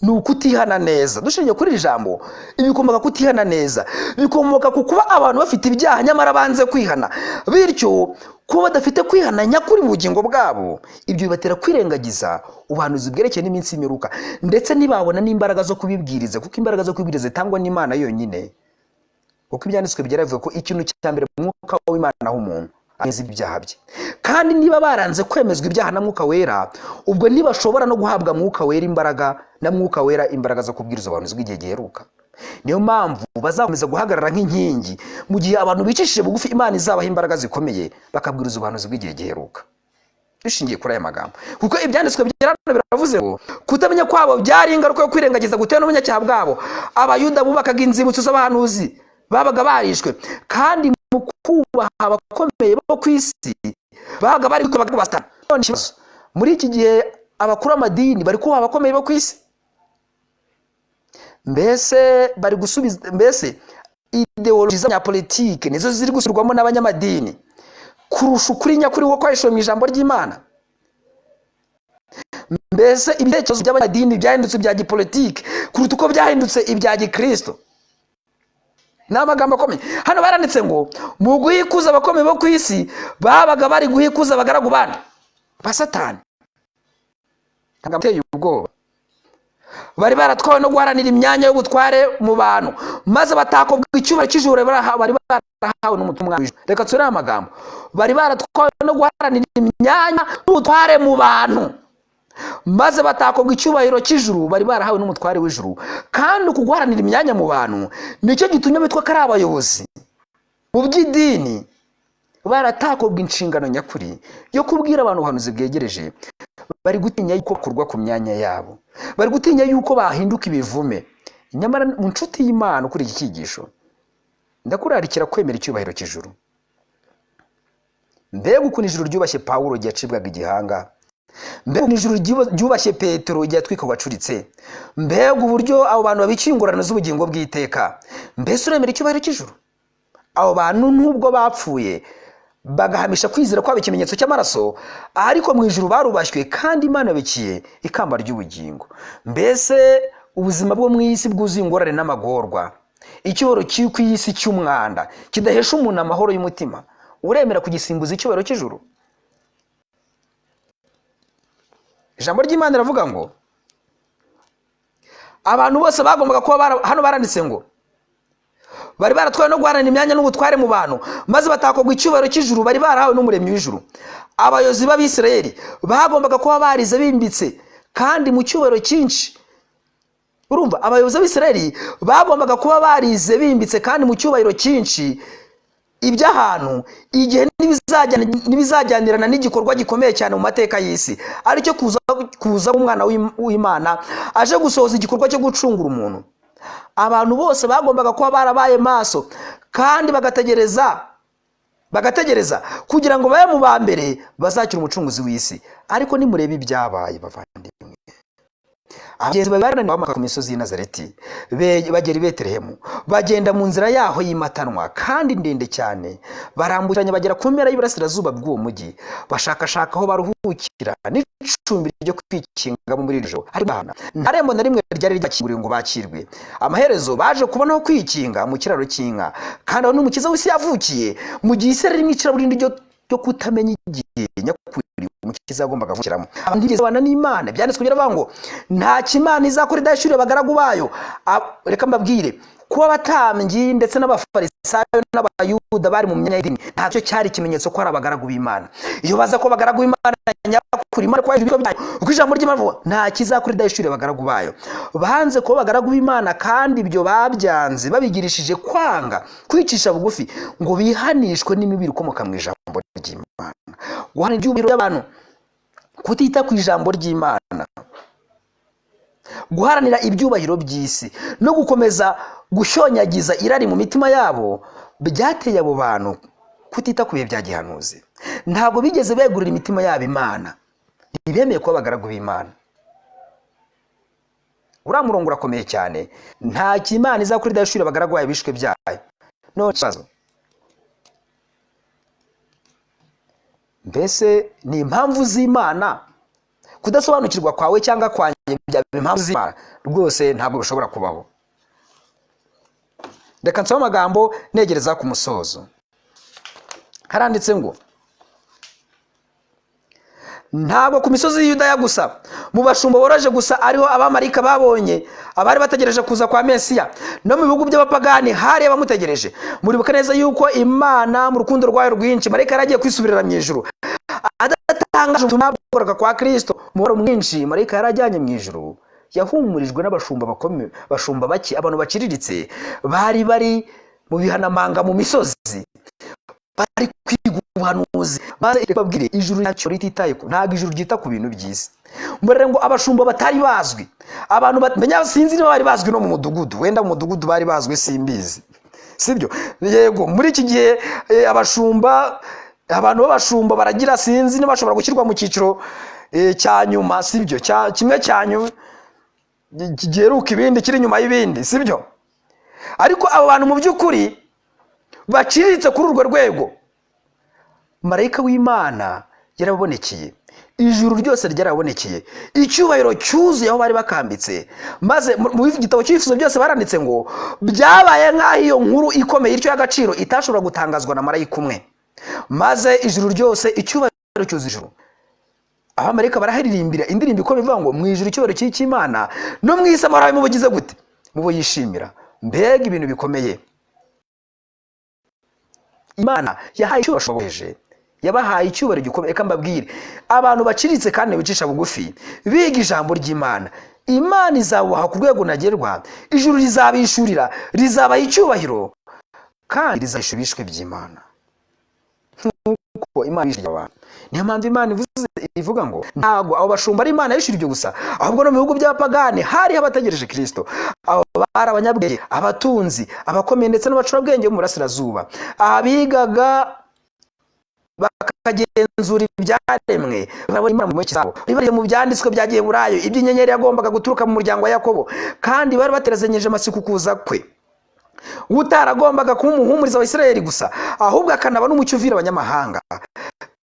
ni ukutihana neza. Dushingiye kuri iri jambo, ibikomoka kutihana neza bikomoka ku kuba abantu bafite ibyaha nyamara banze kwihana. Bityo kuba badafite kwihana nyakuri mu bugingo bwabo, ibyo bibatera kwirengagiza ubuhanuzi bwerekeye n'iminsi y'imperuka, ndetse ntibabona n'imbaraga zo kubibwiriza, kuko imbaraga zo kubibwiriza zitangwa n'Imana yonyine. Kuko ibyanditswe byera bivuga ko ikintu cya mbere mu mwuka w'Imana aho umuntu ameza ibyaha bye, kandi niba baranze kwemezwa ibyaha na Mwuka Wera, ubwo ntibashobora no guhabwa Mwuka Wera imbaraga, na Mwuka Wera imbaraga zo kubwiriza ubuhanuzi bw'igihe giheruka. Niyo mpamvu bazakomeza guhagarara nk'inkingi mu gihe abantu bicishije bugufi Imana izabaha imbaraga zikomeye, bakabwiriza ubuhanuzi bw'igihe giheruka. Dushingiye kuri aya magambo, kuko ibyanditswe byera hano biravuze ngo kutamenya kwabo byari ingaruka yo kwirengagiza gutewe n'ubunyacyaha bwabo. Abayuda bubakaga inzibutso z'abahanuzi babaga barishwe, kandi mu kubaha abakomeye bo ku isi babaga bari kubaka. None ikibazo, muri iki gihe abakuru b'amadini bari kubaha abakomeye bo ku isi? Mbese bari gusubiza, mbese ideoloji z'abanyapolitike nizo ziri gusubirwamo n'abanyamadini kurusha ukuri nyakuri wo kwahishwe mu ijambo ry'Imana? Mbese ibitekerezo by'abanyamadini byahindutse ibya gipolitike kuruta uko byahindutse ibya gikristo? Ni amagambo akomeye. Hano baranditse ngo mu guhikuza abakomeye bo ku isi babaga bari guhikuza abagaragu bandi ba Satani. Amagambo ateye ubwoba. Bari baratwawe no guharanira imyanya y'ubutware mu bantu, maze batakobwa icyubahiro cy'ijuru bari barahawe n'umutumwa w'ijuru. Reka nsubire aya magambo: bari baratwawe no guharanira imyanya y'ubutware mu bantu, maze batakobwa icyubahiro cy'ijuru bari barahawe n'umutware w'ijuru. Kandi uku guharanira imyanya mu bantu nicyo gitumye bitwa ko ari abayobozi mu by'idini baratakobwa inshingano nyakuri yo kubwira abantu ubuhanuzi bwegereje. Bari gutinya yuko bakurwa ku myanya yabo, bari gutinya yuko bahinduka ibivume. Nyamara mu nshuti y'Imana kuri iki cyigisho, ndakurarikira kwemera icyubahiro cy'ijuru. Mbega ukuntu ijuru ryubashye Pawulo igihe yacibwaga igihanga! Mbega ukuntu ijuru ryubashye Petero igihe yatwikwaga acuritse! Mbega uburyo abo bantu babikiye ingorane z'ubugingo bw'iteka! Mbese uremera icyubahiro cy'ijuru? Abo bantu nubwo bapfuye bagahamisha kwizera kwabo ikimenyetso cy'amaraso, ariko mu ijuru barubashywe, kandi Imana yabikiye ikamba ry'ubugingo. Mbese ubuzima bwo mu isi bwuzuye ingorane n'amagorwa, icyubahiro kiri ku isi cy'umwanda kidahesha umuntu amahoro y'umutima, uremera kugisimbuza icyubahiro cy'ijuru? Ijambo ry'Imana riravuga ngo abantu bose bagombaga kuba hano baranditse ngo bari baratwawe no guharanira imyanya n'ubutware mu bantu, maze batakobwa icyubahiro cy'ijuru bari barahawe n'umuremyi w'ijuru. Abayobozi b'Abisirayeli bagombaga kuba barize bimbitse kandi mu cyubahiro cyinshi. Urumva, abayobozi b'Abisirayeli bagombaga kuba barize bimbitse kandi mu cyubahiro cyinshi iby'ahantu, igihe n'ibizajyanirana n'igikorwa gikomeye cyane mu mateka y'isi, aricyo kuza k'umwana w'Imana aje gusohoza igikorwa cyo gucungura umuntu. Abantu bose bagombaga kuba barabaye maso kandi bagategereza kugira ngo babe mu ba mbere bazakira umucunguzi w'isi. Ariko nimurebe ibyabaye, bavandimwe, abagenzi bari barananiwe bamanuka ku misozi y'i Nazareti, bagera i Betelehemu, bagenda mu nzira yaho y'imatanwa kandi ndende cyane, barambukiranya bagera ku mpera y'iburasirazuba bw'uwo mujyi, bashakashaka aho baruhukira n'icumbi ryo kwikingamo muri iri joro. Ariko nta rembo na rimwe ryari ryakinguriwe ngo bakirwe. Amaherezo baje kubona aho kwikinga mu kiraro cy'inka, kandi aho n'Umukiza w'isi yavukiye, mu gihe isi yari mu icuraburindi ryo kutamenya igihe nyakuri Umukiza yagombaga kuvukiramo. Abantu ntibigeze babana n'Imana. Byanditswe biravuga ngo nta kimana izakora idahishuriye abagaragu bayo. Reka mbabwire, kuba abatambyi ndetse n'abafarisayo n'abayuda bari mu myanya y'idini ntacyo cyari ikimenyetso ko ari abagaragu b'Imana. Iyo baza ko abagaragu b'Imana nyakuri, Imana kwa ibigo byayo, uko ijambo ry'Imana rivuga, nta kizakora idahishuriye abagaragu bayo. Banze kuba abagaragu b'Imana, kandi ibyo babyanze babigirishije kwanga kwicisha bugufi ngo bihanishwe n'imibiri ikomoka mu ijambo ry'Imana. Guharanira ibyubahiro by'abantu, kutita ku ijambo ry'Imana, guharanira ibyubahiro by'isi no gukomeza gushonyagiza irari mu mitima yabo byateye abo bantu kutita ku bihe bya gihanuzi. Ntabwo bigeze begurira imitima yabo Imana, ntibemeye kuba abagaragu b'Imana. Uriya murongo urakomeye cyane. Nta kimana izakora idahishurira abagaragu bayo bishwe byayo. None ikibazo, mbese ni impamvu z'Imana? Kudasobanukirwa kwawe cyangwa kwanjye byaba impamvu z'Imana? Rwose ntabwo bishobora kubaho. Reka nsome amagambo negereza ku musozo. Haranditse ngo ntabwo ku misozi y'Yudaya gusa, mu bashumba boroje gusa ariho abamarayika babonye abari bategereje kuza kwa Mesiya. No mu bihugu by'abapagani hari abamutegereje. Muribuka neza yuko Imana mu rukundo rwayo rwinshi, marayika yari agiye kwisubirira mu ijuru adatangaje ubutumwa bw'ukugororoka kwa Kristo. Umubabaro mwinshi marayika yari ajyanye mu ijuru yahumurijwe n'abashumba bakome, bashumba bake, abantu baciriritse bari bari mu bihanamanga mu misozi, bari kwiga ubuhanuzi. Maze reka mbabwire, ijuru ntacyo rititaye ku, ntabwo ijuru ryita ku bintu by'isi. Murere ngo abashumba batari bazwi, abantu menya sinzi niba bari bazwi no mu mudugudu, wenda mu mudugudu bari bazwi simbizi, sibyo? Yego, muri iki gihe abashumba, abantu b'abashumba baragira, sinzi niba bashobora gushyirwa mu cyiciro cya nyuma, sibyo? Kimwe cya nyuma giheruka ibindi, kiri inyuma y'ibindi, sibyo? Ariko abo bantu mu by'ukuri baciriritse kuri urwo rwego, marayika w'Imana yarabonekeye, ijuru ryose ryarabonekeye, icyubahiro cyuzuye aho bari bakambitse. Maze mu gitabo cy'ibifuzo byose baranditse ngo byabaye nk'aho iyo nkuru ikomeye ityo y'agaciro itashobora gutangazwa na marayika umwe. Maze ijuru ryose, icyubahiro cyuzuye ijuru. Abamarayika baraharirimbira indirimbo ikomeye ivuga ngo mu ijuru icyubahiro cy'Imana, no mu isi amahoro abe mu bugize gute, mu bo yishimira. Mbega ibintu bikomeye! Imana yahaye icyubahiro, yabahaye icyubahiro gikomeye. Reka mbabwire, abantu baciriritse kandi bicisha bugufi biga ijambo ry'Imana, Imana izabubaha ku rwego ntagerwa. Ijuru rizabishurira, rizabaha icyubahiro, kandi rizahishura ibishwe by'Imana nk'uko Imana yishyuriye abantu. Niyo mpamvu Imana ivuga ngo ntabwo abo bashumba ari Imana yishyura ibyo gusa, ahubwo no mu bihugu by'abapagani hariho abategereje Kristo. Abo bari abanyabwenge, abatunzi, abakomeye ndetse n'abacurabwenge bo mu burasirazuba, abigaga bakagenzura ibyaremwe, barabona Imana mu ntoki zabo. Bari mu byanditswe bya Giheburayo iby'inyenyeri yagombaga guturuka mu muryango wa Yakobo, kandi bari baterezanyije amatsiko kuza kwe, utaragombaga kuba umuhumuriza wa Isirayeli gusa, ahubwo akanaba n'umucyo uvira abanyamahanga,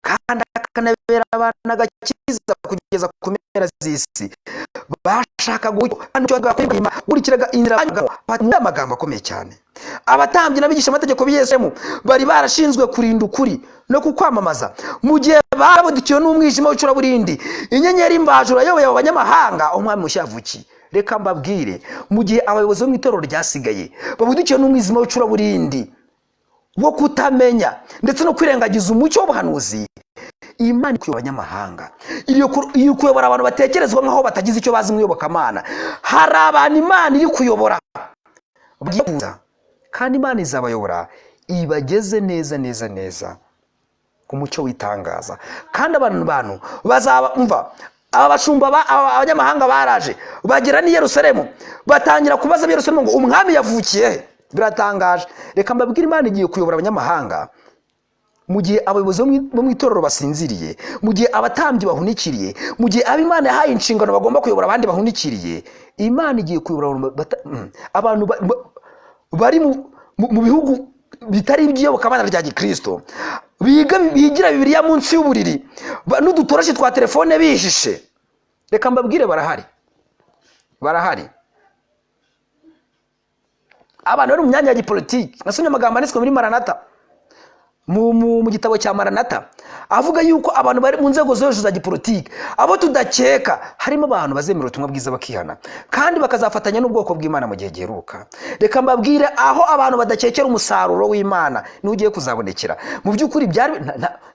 kandi akanabera abantu agakiza kugeza ku mpera z'isi. Bashakaga umucyo, kandi umucyo wakurikiraga inzira banyuragamo. Amagambo akomeye cyane. Abatambyi n'abigisha amategeko b'i Yerusalemu bari barashinzwe kurinda ukuri no kukwamamaza, mu gihe babudikiwe n'umwijima w'icuraburindi. Inyenyeri mvajuru yayoboye abo banyamahanga umwami mushya yavukiye. Reka mbabwire, mu gihe abayobozi bo mu itorero ryasigaye babudikiwe n'umwijima w'icuraburindi wo kutamenya ndetse no kwirengagiza umucyo w'ubuhanuzi, Imana ikuyobora abanyamahanga, iri kuyobora abantu batekerezwa nk'aho batagize icyo bazi mu iyobokamana. Hari abantu Imana iri kuyobora bagiye kuza, kandi Imana izabayobora ibageze neza neza neza ku mucyo w'itangaza. Kandi abantu bantu bazaba umva aba bashumba abanyamahanga baraje bagera n'i Yerusalemu, batangira kubaza ab'i Yerusalemu ngo umwami yavukiye he? Biratangaje. Reka mbabwire, Imana igiye kuyobora abanyamahanga mu gihe abayobozi bo mu itorero basinziriye, mu gihe abatambyi bahunikiriye, mu gihe abo Imana yahaye inshingano bagomba kuyobora abandi bahunikiriye. Imana igiye kuyobora abantu bari mu bihugu bitari iby'iyobokamana rya gikristo, bigira Bibiliya munsi y'uburiri, n'udutoroshi twa telefone bihishe. Reka mbabwire, barahari, barahari abantu bari mu myanya ya gipolitiki. Nasomye amagambo yanditswe muri Maranata, mu gitabo cya Maranata, avuga yuko abantu bari mu nzego zo hejuru za gipolitiki, abo tudakeka, harimo abantu bazemera ubutumwa bwiza bakihana, kandi bakazafatanya n'ubwoko bw'Imana mu gihe giheruka. Reka mbabwire, aho abantu badakekera umusaruro w'Imana niwo ugiye kuzabonekera. Mu by'ukuri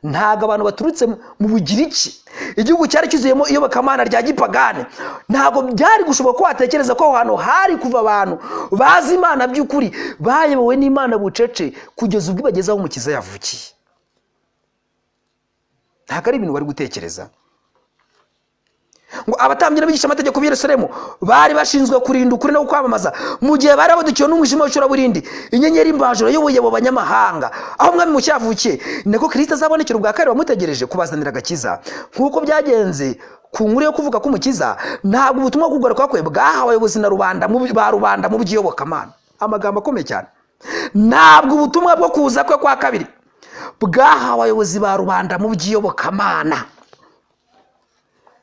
ntabwo abantu baturutse mu Bugiriki, igihugu cyari cyuzuyemo iyobokamana rya gipagani, ntabwo byari gushoboka ko watekereza ko aho hantu hari kuva abantu bazi Imana by'ukuri, bayobowe n'Imana bucece kugeza ubwo ibageze aho Umukiza yavukiye. Ntabwo ari ibintu bari gutekereza. Ngo abatambyi n'abigisha amategeko b'i Yerusalemu bari bashinzwe kurinda ukuri no kwamamaza, mu gihe bari babudikiwe n'umwijima w'icuraburindi, inyenyeri mvajuru yayoboye abo banyamahanga aho umwami mushya yavukiye. Ni nako Kristo azabonekera ubwa kabiri bamutegereje kubazanira agakiza. Nk'uko byagenze ku nkuru yo kuvuka k'Umukiza, ntabwo ubutumwa bwo kugaruka kwe bwahawe abayobozi na rubanda ba rubanda mu by'iyobokamana. Amagambo akomeye cyane. Ntabwo ubutumwa bwo kuza kwe kwa kabiri bwahawe abayobozi ba rubanda mu by'iyobokamana.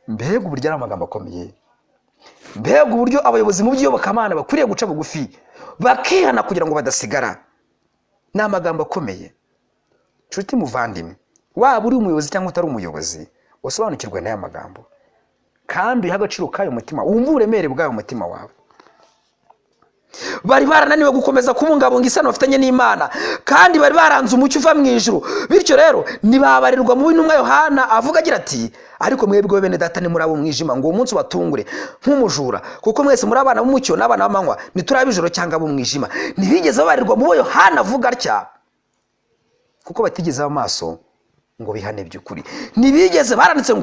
Mbega uburyo ari amagambo akomeye! Mbega uburyo abayobozi mu by'iyobokamana bakwiriye guca bugufi bakihana kugira ngo badasigara. Ni amagambo akomeye. Nshuti muvandimwe, waba uri umuyobozi cyangwa utari umuyobozi, usobanukirwe n'aya magambo kandi uyihe agaciro k'ayo mutima, wumve uburemere bw'ayo mutima wawe. Bari barananiwe gukomeza kubungabunga isano bafitanye n'Imana, kandi bari baranze umucyo uva mu ijuru. Bityo rero ntibabarirwa mu intumwa Yohana avuga agira ati: ariko mwebwe bene data ntimuri ab'umwijima ngo uwo munsi ubatungure nk'umujura, kuko mwese muri abana b'umucyo n'abana b'amanywa, ntituri ab'ijoro cyangwa ab'umwijima. Ntibigeze babarirwa mu bo Yohana avuga atya, kuko batigeze amaso ngo bihane by'ukuri. Ntibigeze, baranditse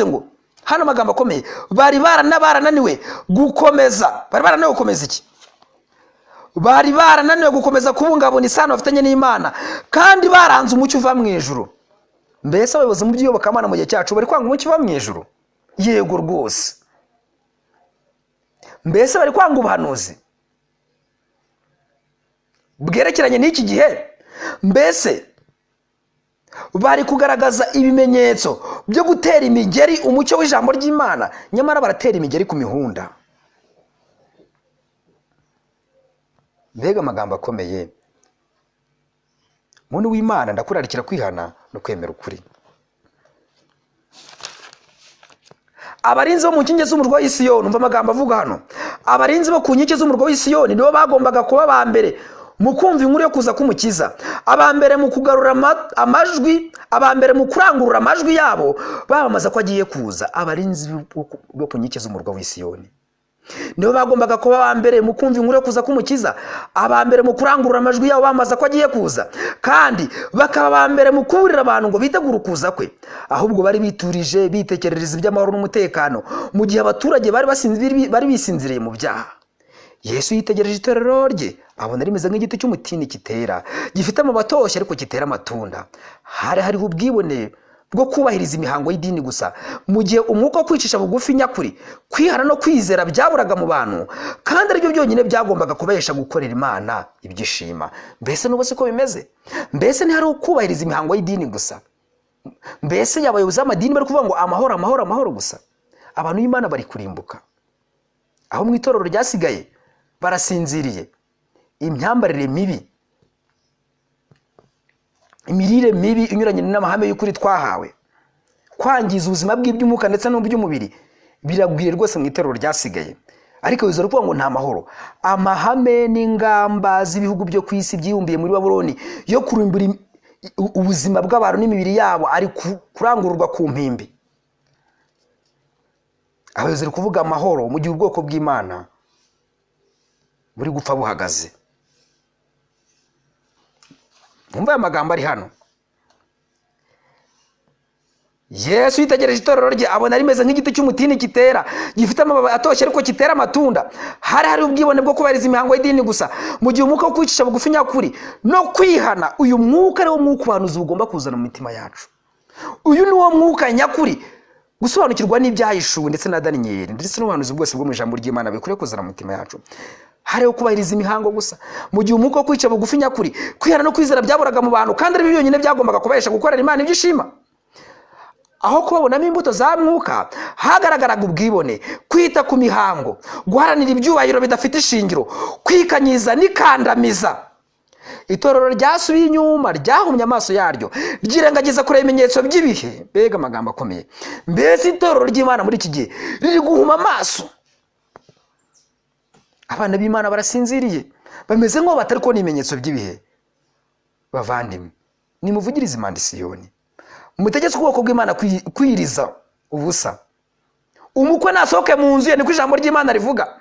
ngo hano amagambo akomeye, bari barananiwe gukomeza, bari barananiwe gukomeza iki? Bari barananiwe gukomeza kubungabunga isano bafitanye n'Imana, kandi baranze umucyo uva mu ijuru. Mbese abayobozi mu by'iyobokamana mu gihe cyacu bari kwanga umucyo uva mu ijuru? Yego rwose. Mbese bari kwanga ubuhanuzi bwerekeranye n'iki gihe? Mbese bari kugaragaza ibimenyetso byo gutera imigeri umucyo w'ijambo ry'Imana? Nyamara baratera imigeri ku mihunda. Mbega amagambo akomeye! Muntu w'Imana, ndakurarikira kwihana no kwemera ukuri. Abarinzi bo mu nkingi z'umurwa w'Isiyoni, umva amagambo avuga hano, abarinzi bo ku nkike z'umurwa w'Isiyoni nibo bagombaga kuba aba mbere mu kumva inkuru yo kuza k'Umukiza, aba mbere mu kugarura amajwi, aba mbere mu kurangurura amajwi yabo bamamaza ko agiye kuza. Abarinzi bo ku nkike z'umurwa w'Isiyoni nibo bagombaga kuba aba mbere mu kumva inkuru yo kuza k'Umukiza, aba mbere mu kurangurura amajwi yabo bamamaza ko agiye kuza, kandi bakaba aba mbere mu kuburira abantu ngo bitegure ukuza kwe. Ahubwo bari biturije bitekerereza iby'amahoro n'umutekano, mu gihe abaturage bari bisinziriye mu byaha. Yesu yitegereje itorero rye, abona rimeze nk'igiti cy'umutini kitera, gifite amababi atoshye ariko kitera amatunda. Hari hariho ubwibone bwo kubahiriza imihango y'idini gusa, mu gihe umwuka wo kwicisha bugufi nyakuri, kwihana no kwizera byaburaga mu bantu, kandi aribyo byonyine byagombaga kubahesha gukorera Imana ibyishima. Mbese n'ubu siko bimeze? Mbese ntihariho kubahiriza imihango y'idini gusa? Mbese abayobozi b'amadini bari kuvuga ngo amahoro, amahoro, amahoro gusa? Abantu b'Imana bari kurimbuka. Aho mu itorero ryasigaye barasinziriye. Imyambarire mibi, imirire mibi inyuranye n'amahame y'ukuri twahawe, kwangiza ubuzima bw'iby'umwuka ndetse n'uby'umubiri biragwiriye rwose mu itorero ryasigaye. Ariko bizera kuvuga ngo nta mahoro. Amahame n'ingamba z'ibihugu byo ku isi byibumbiye muri Babuloni yo kurimbura ubuzima bw'abantu n'imibiri yabo ari kurangururwa ku mpimbi. Abayobozi bari kuvuga amahoro mu gihe ubwoko bw'Imana buri gupfa buhagaze. Mwumve aya magambo ari hano. Yesu yitegereje itorero rye, abona rimeze nk'igiti cy'umutini kitera, gifite amababi atoshye ariko kitera amatunda. Hari hari ubwibone bwo kubahiriza imihango y'idini gusa, mu gihe umwuka wo kwicisha bugufi nyakuri no kwihana, uyu mwuka ari wo mwuka ubuhanuzi bugomba kuzana mu mitima yacu. Uyu ni wo mwuka nyakuri, gusobanukirwa n'ibyahishuwe ndetse na Daniyeli ndetse n'ubuhanuzi bwose bwo mu ijambo ry'Imana bikwiriye kuzana mu mitima yacu. Hariho kubahiriza imihango gusa, mu gihe umwuka wo kwica bugufi nyakuri, kwihana no kwizera byaburaga mu bantu, kandi ari byo byonyine byagombaga kubahesha gukorera Imana ibyo ishima. Aho kubabonamo imbuto za mwuka, hagaragaraga ubwibone, kwita ku mihango, guharanira ibyubahiro bidafite ishingiro, kwikanyiza n'ikandamiza. Itorero ryasubiye inyuma, ryahumye amaso yaryo, ryirengagiza kureba ibimenyetso by'ibihe. Mbega amagambo akomeye! Mbese itorero ry'Imana muri iki gihe riri guhuma amaso. Abana b'Imana barasinziriye, bameze nk'aho batari kubona ibimenyetso by'ibihe. Bavandimwe, nimuvugirize impanda i Siyoni, mutegetse ubwoko bw'Imana kwiriza ubusa. Umukwe nasohoke mu nzu ye, niko ijambo ry'Imana rivuga,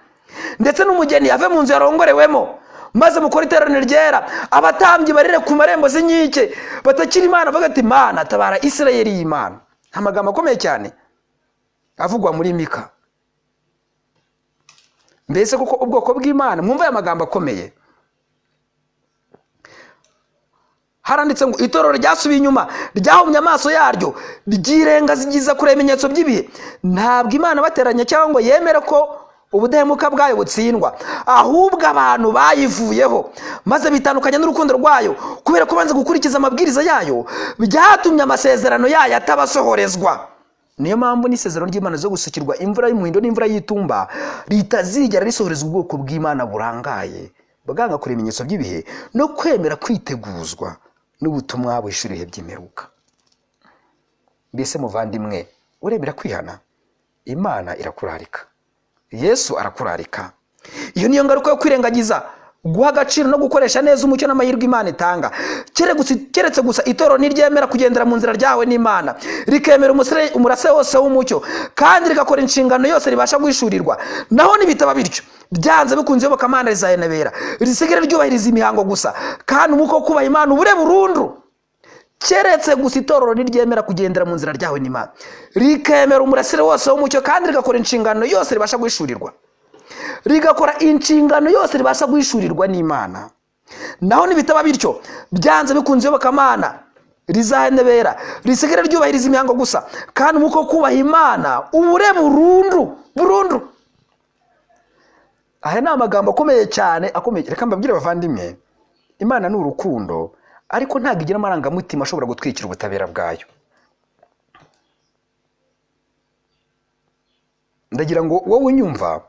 ndetse n'umugeni ave mu nzu yarongorewemo, maze mukore iteraniro ryera. Abatambyi barire ku marembo z'inkike, batakira Imana, bavuga ati Mana tabara Isirayeli y'Imana. Amagambo akomeye cyane avugwa muri Mika. Mbese kuko ubwoko bw'Imana, mwumva aya magambo akomeye, haranditse ngo itorero ryasubiye inyuma, ryahumye amaso yaryo, ryirengagiza kureba ibimenyetso by'ibihe. Ntabwo Imana bateranya cyangwa ngo yemere ko ubudahemuka bwayo butsindwa, ahubwo abantu bayivuyeho maze bitandukanya n'urukundo rwayo, kubera ko banze gukurikiza amabwiriza yayo, byatumye amasezerano yayo atabasohorezwa. Niyo mpamvu n'isezerano ry'Imana zo gusukirwa imvura y'umuhindo n'imvura y'itumba ritazigera risohorezwa ubwoko bw'Imana burangaye, bwanga kureba ibimenyetso by'ibihe no kwemera kwiteguzwa n'ubutumwa buhishura ibihe by'imperuka. Mbese muvandimwe, uremera kwihana? Imana irakurarika, Yesu arakurarika. Iyo niyo ngaruka yo kwirengagiza guha agaciro no gukoresha neza umucyo n'amahirwe Imana itanga. Keretse gusa itorero ntiryemera kugendera mu nzira ryawe n'Imana, rikemera umurase wose w'umucyo, kandi rigakora inshingano yose ribasha guhishurirwa. Naho nibitaba bityo, byanze bikunze iyobokamana rizahenebera, risigare ryubahiriza imihango gusa, kandi umwuka wo kubaha Imana ubure burundu. Keretse gusa itorero ntiryemera kugendera mu nzira ryawe n'Imana, rikemera umurasire wose w'umucyo, kandi rigakora inshingano yose ribasha guhishurirwa, rigakora inshingano yose ribasha guhishurirwa n'Imana. Naho nibitaba bityo, byanze bikunze iyobokamana rizahenebera, risigare ryubahiriza imihango gusa, kandi umwuka wo kubaha Imana ubure burundu burundu. Aya ni amagambo akomeye cyane, akomeye. Reka mbabwire bavandimwe, Imana ni urukundo, ariko ntabwo igira amarangamutima ashobora gutwikira ubutabera bwayo. Ndagira ngo wowe unyumva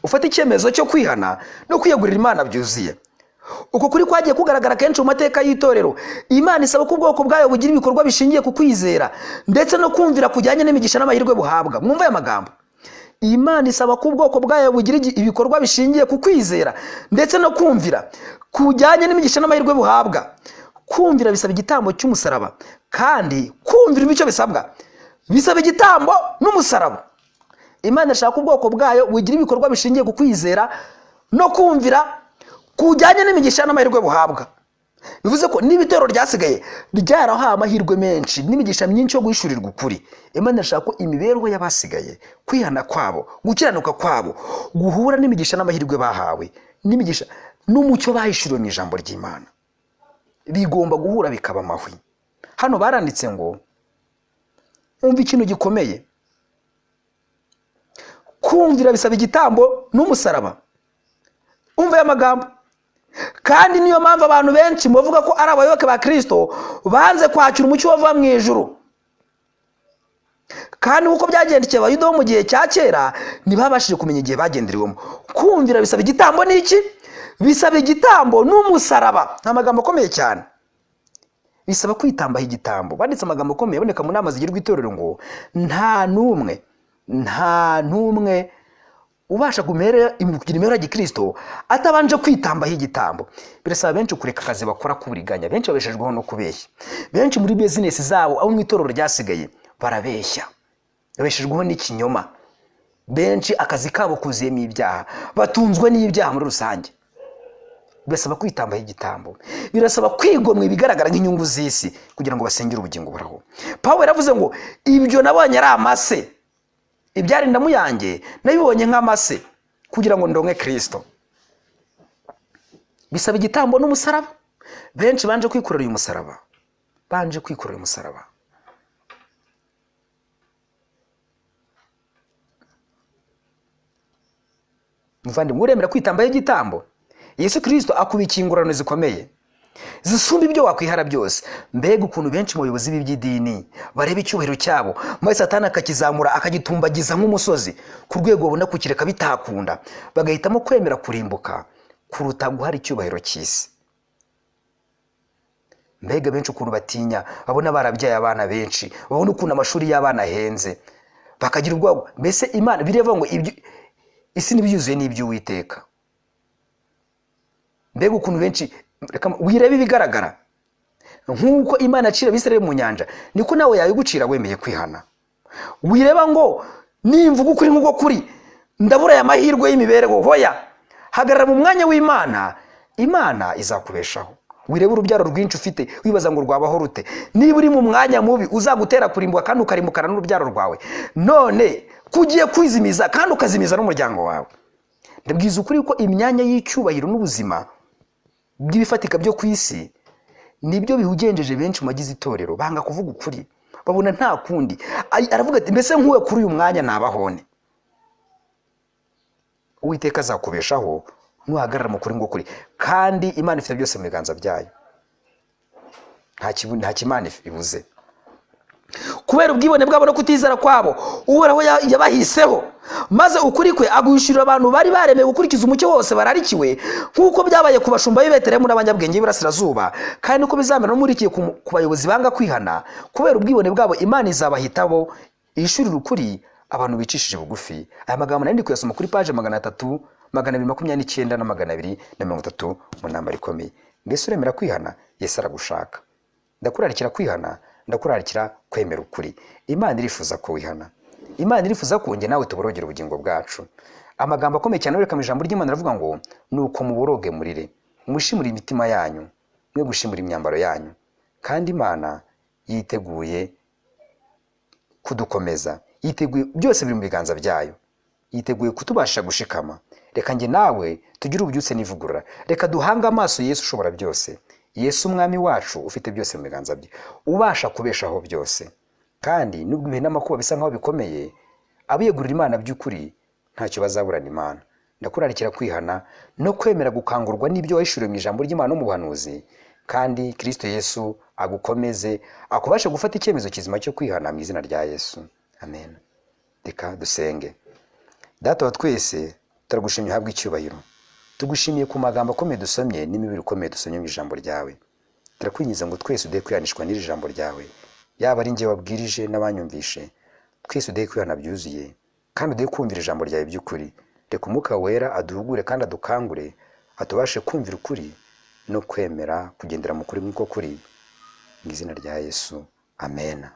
ufate icyemezo cyo kwihana no kwiyegurira Imana byuzuye. Uko kuri kwagiye kugaragara kenshi mu mateka y'itorero. Imana isaba ko ubwoko bwayo bugira ibikorwa bishingiye ku kwizera ndetse no kumvira kujyanye n'imigisha n'amahirwe buhabwa. Mwumve aya magambo. Imana isaba ko ubwoko bwayo bugira ibikorwa bishingiye ku kwizera ndetse no kumvira kujyanye n'imigisha n'amahirwe buhabwa. Kumvira bisaba igitambo cy'umusaraba, kandi kumvira icyo bisabwa bisaba igitambo n'umusaraba. Imana ishaka ubwoko bwayo bugira ibikorwa bishingiye ku kwizera no kumvira kujyanye n'imigisha n'amahirwe buhabwa. Bivuze ko niba itorero ryasigaye ryarahawe amahirwe menshi n'imigisha myinshi yo guhishurirwa ukuri, Imana irashaka ko imibereho y'abasigaye, kwihana kwabo, gukiranuka kwabo guhura n'imigisha n'amahirwe bahawe, n'imigisha n'umucyo bahishuriwe mu ijambo ry'Imana, bigomba guhura bikaba amahwi. Hano baranditse ngo umva ikintu gikomeye, kumvira bisaba igitambo n'umusaraba. Umva aya magambo. Kandi niyo mpamvu abantu benshi bavuga ko ari abayoboke ba Kristo banze kwakira umucyo wava mu ijuru. Kandi uko byagendekeye Abayuda bo mu gihe cya kera, ntibabashije kumenya igihe bagenderewemo. Kumvira bisaba igitambo n'iki? Bisaba igitambo n'umusaraba. Ni amagambo akomeye cyane. Bisaba kwitambaho igitambo. Banditse amagambo akomeye aboneka mu nama zigirwa itorero ngo nta n'umwe, nta n'umwe ubasha kugira imibereho ya gikristo atabanje kwitambaho igitambo. Birasaba benshi kureka akazi bakora k'uburiganya. Benshi babeshejweho no kubeshya. Benshi muri bizinesi zabo abo mu itorero ryasigaye barabeshya, babeshejweho n'ikinyoma. Benshi akazi kabo kuzuyemo ibyaha, batunzwe n'ibyaha muri rusange. Birasaba kwitambaho igitambo, birasaba kwigomwa ibigaragara nk'inyungu z'isi kugira ngo basengere ubugingo buhoraho. Pawulo yaravuze ngo ibyo nabonye ari amase, ibyari indamu yanjye nabibonye nk'amase kugira ngo ndonke Kristo. Bisaba igitambo n'umusaraba. Benshi banje kwikorera uyu musaraba, banje kwikorera uyu musaraba. Muvandimwe, uremera kwitambaho igitambo? Yesu Kristo akubikiye ingororano zikomeye zisumba ibyo wakwihara byose. Mbega ukuntu benshi mu bayobozi b'iby'idini bareba icyubahiro cyabo, maze Satani akakizamura akagitumbagiza nk'umusozi ku rwego babona kukireka bitakunda, bagahitamo kwemera kurimbuka kuruta guhara icyubahiro cy'isi. Mbega benshi ukuntu batinya, babona barabyaye abana benshi, babona ukuntu amashuri y'abana ahenze, bakagira ubwoba. Mbese Imana bireba ngo ibyo isi n'ibyuzuye n'iby'Uwiteka. Mbega ukuntu benshi, wireba ibigaragara. Nk'uko Imana yacira Abisirayeli mu nyanja, niko nawe yayigucira wemeye kwihana. Wireba ngo nimvuga ukuri nk'uko kuri ndabura aya mahirwe y'imibereho. Hoya, hagarara mu mwanya w'Imana, Imana izakubeshaho. Wireba urubyaro rwinshi ufite wibaza ngo rwabaho rute. Niba uri mu mwanya mubi uzagutera kurimbuka kandi ukarimbukana n'urubyaro rwawe, none kugiye kwizimiza kandi ukazimiza n'umuryango wawe. Ndabwiza ukuri ko imyanya y'icyubahiro n'ubuzima bw'ibifatika byo ku isi nibyo bihugenjeje benshi mu bagize itorero. Banga kuvuga ukuri, babona nta kundi. Aravuga ati mbese nkuwe kuri uyu mwanya nabahone. Uwiteka azakubeshaho nuhagarara mu kuri ngo kuri, kandi Imana ifite byose mu biganza byayo, nta kimana ibuze. Kubera ubwibone bwabo no kutizera kwabo, Uhoraho yabahiseho, maze ukuri kwe aguhishurira abantu bari baremewe gukurikiza umucyo wose bararikiwe, nk'uko byabaye ku bashumba b'i Betelehemu n'abanyabwenge b'iburasirazuba, kandi uko bizamera no muri iki ku bayobozi banga kwihana. Kubera ubwibone bwabo Imana izabahitabo ihishurira ukuri abantu bicishije bugufi. Aya magambo nari ndi kuyasoma kuri paje 300, 229 na 230 mu ntambara ikomeye. Mbese uremera kwihana? Yesu aragushaka. Ndakurarikira kwihana, ndakurarikira kwemera ukuri. Imana irifuza ko wihana. Imana irifuza ko njye nawe tuborogera ubugingo bwacu. Amagambo akomeye cyane areka mu ijambo ry'Imana aravuga ngo nuko muboroge murire, mwishimure imitima yanyu, mwe gushimura imyambaro yanyu. Kandi Imana yiteguye kudukomeza, yiteguye, byose biri mu biganza byayo, yiteguye kutubasha gushikama. Reka njye nawe tugire ububyutse n'ivugurura. Reka duhange amaso Yesu ushobora byose, Yesu umwami wacu ufite byose mu biganza bye, ubasha kubeshaho byose. Kandi nubwo ibihe n'amakuba bisa nkaho bikomeye, abiyegurira Imana by'ukuri ntacyo bazaburana Imana. Ndakurarikira kwihana no kwemera gukangurwa n'ibyo wahishuriwe mu ijambo ry'Imana no mu buhanuzi, kandi Kristo Yesu agukomeze, akubashe gufata icyemezo kizima cyo kwihana mu izina rya Yesu. Amen. Reka dusenge. Data wa twese, turagushimye uhabwe icyubahiro. Tugushimiye ku magambo akomeye dusomye n'imibiri ikomeye dusomye mu ijambo ryawe. Turakwinginze ngo twese uduhe kwihanishwa n'iri jambo ryawe, yaba ari njye wabwirije n'abanyumvishe, twese uduhe kwihana byuzuye, kandi uduhe kumvira ijambo ryawe by'ukuri. Reka Umwuka Wera aduhugure kandi adukangure, atubashe kumvira ukuri no kwemera kugendera mu kuri nk'uko kuri, mu izina rya Yesu, amena.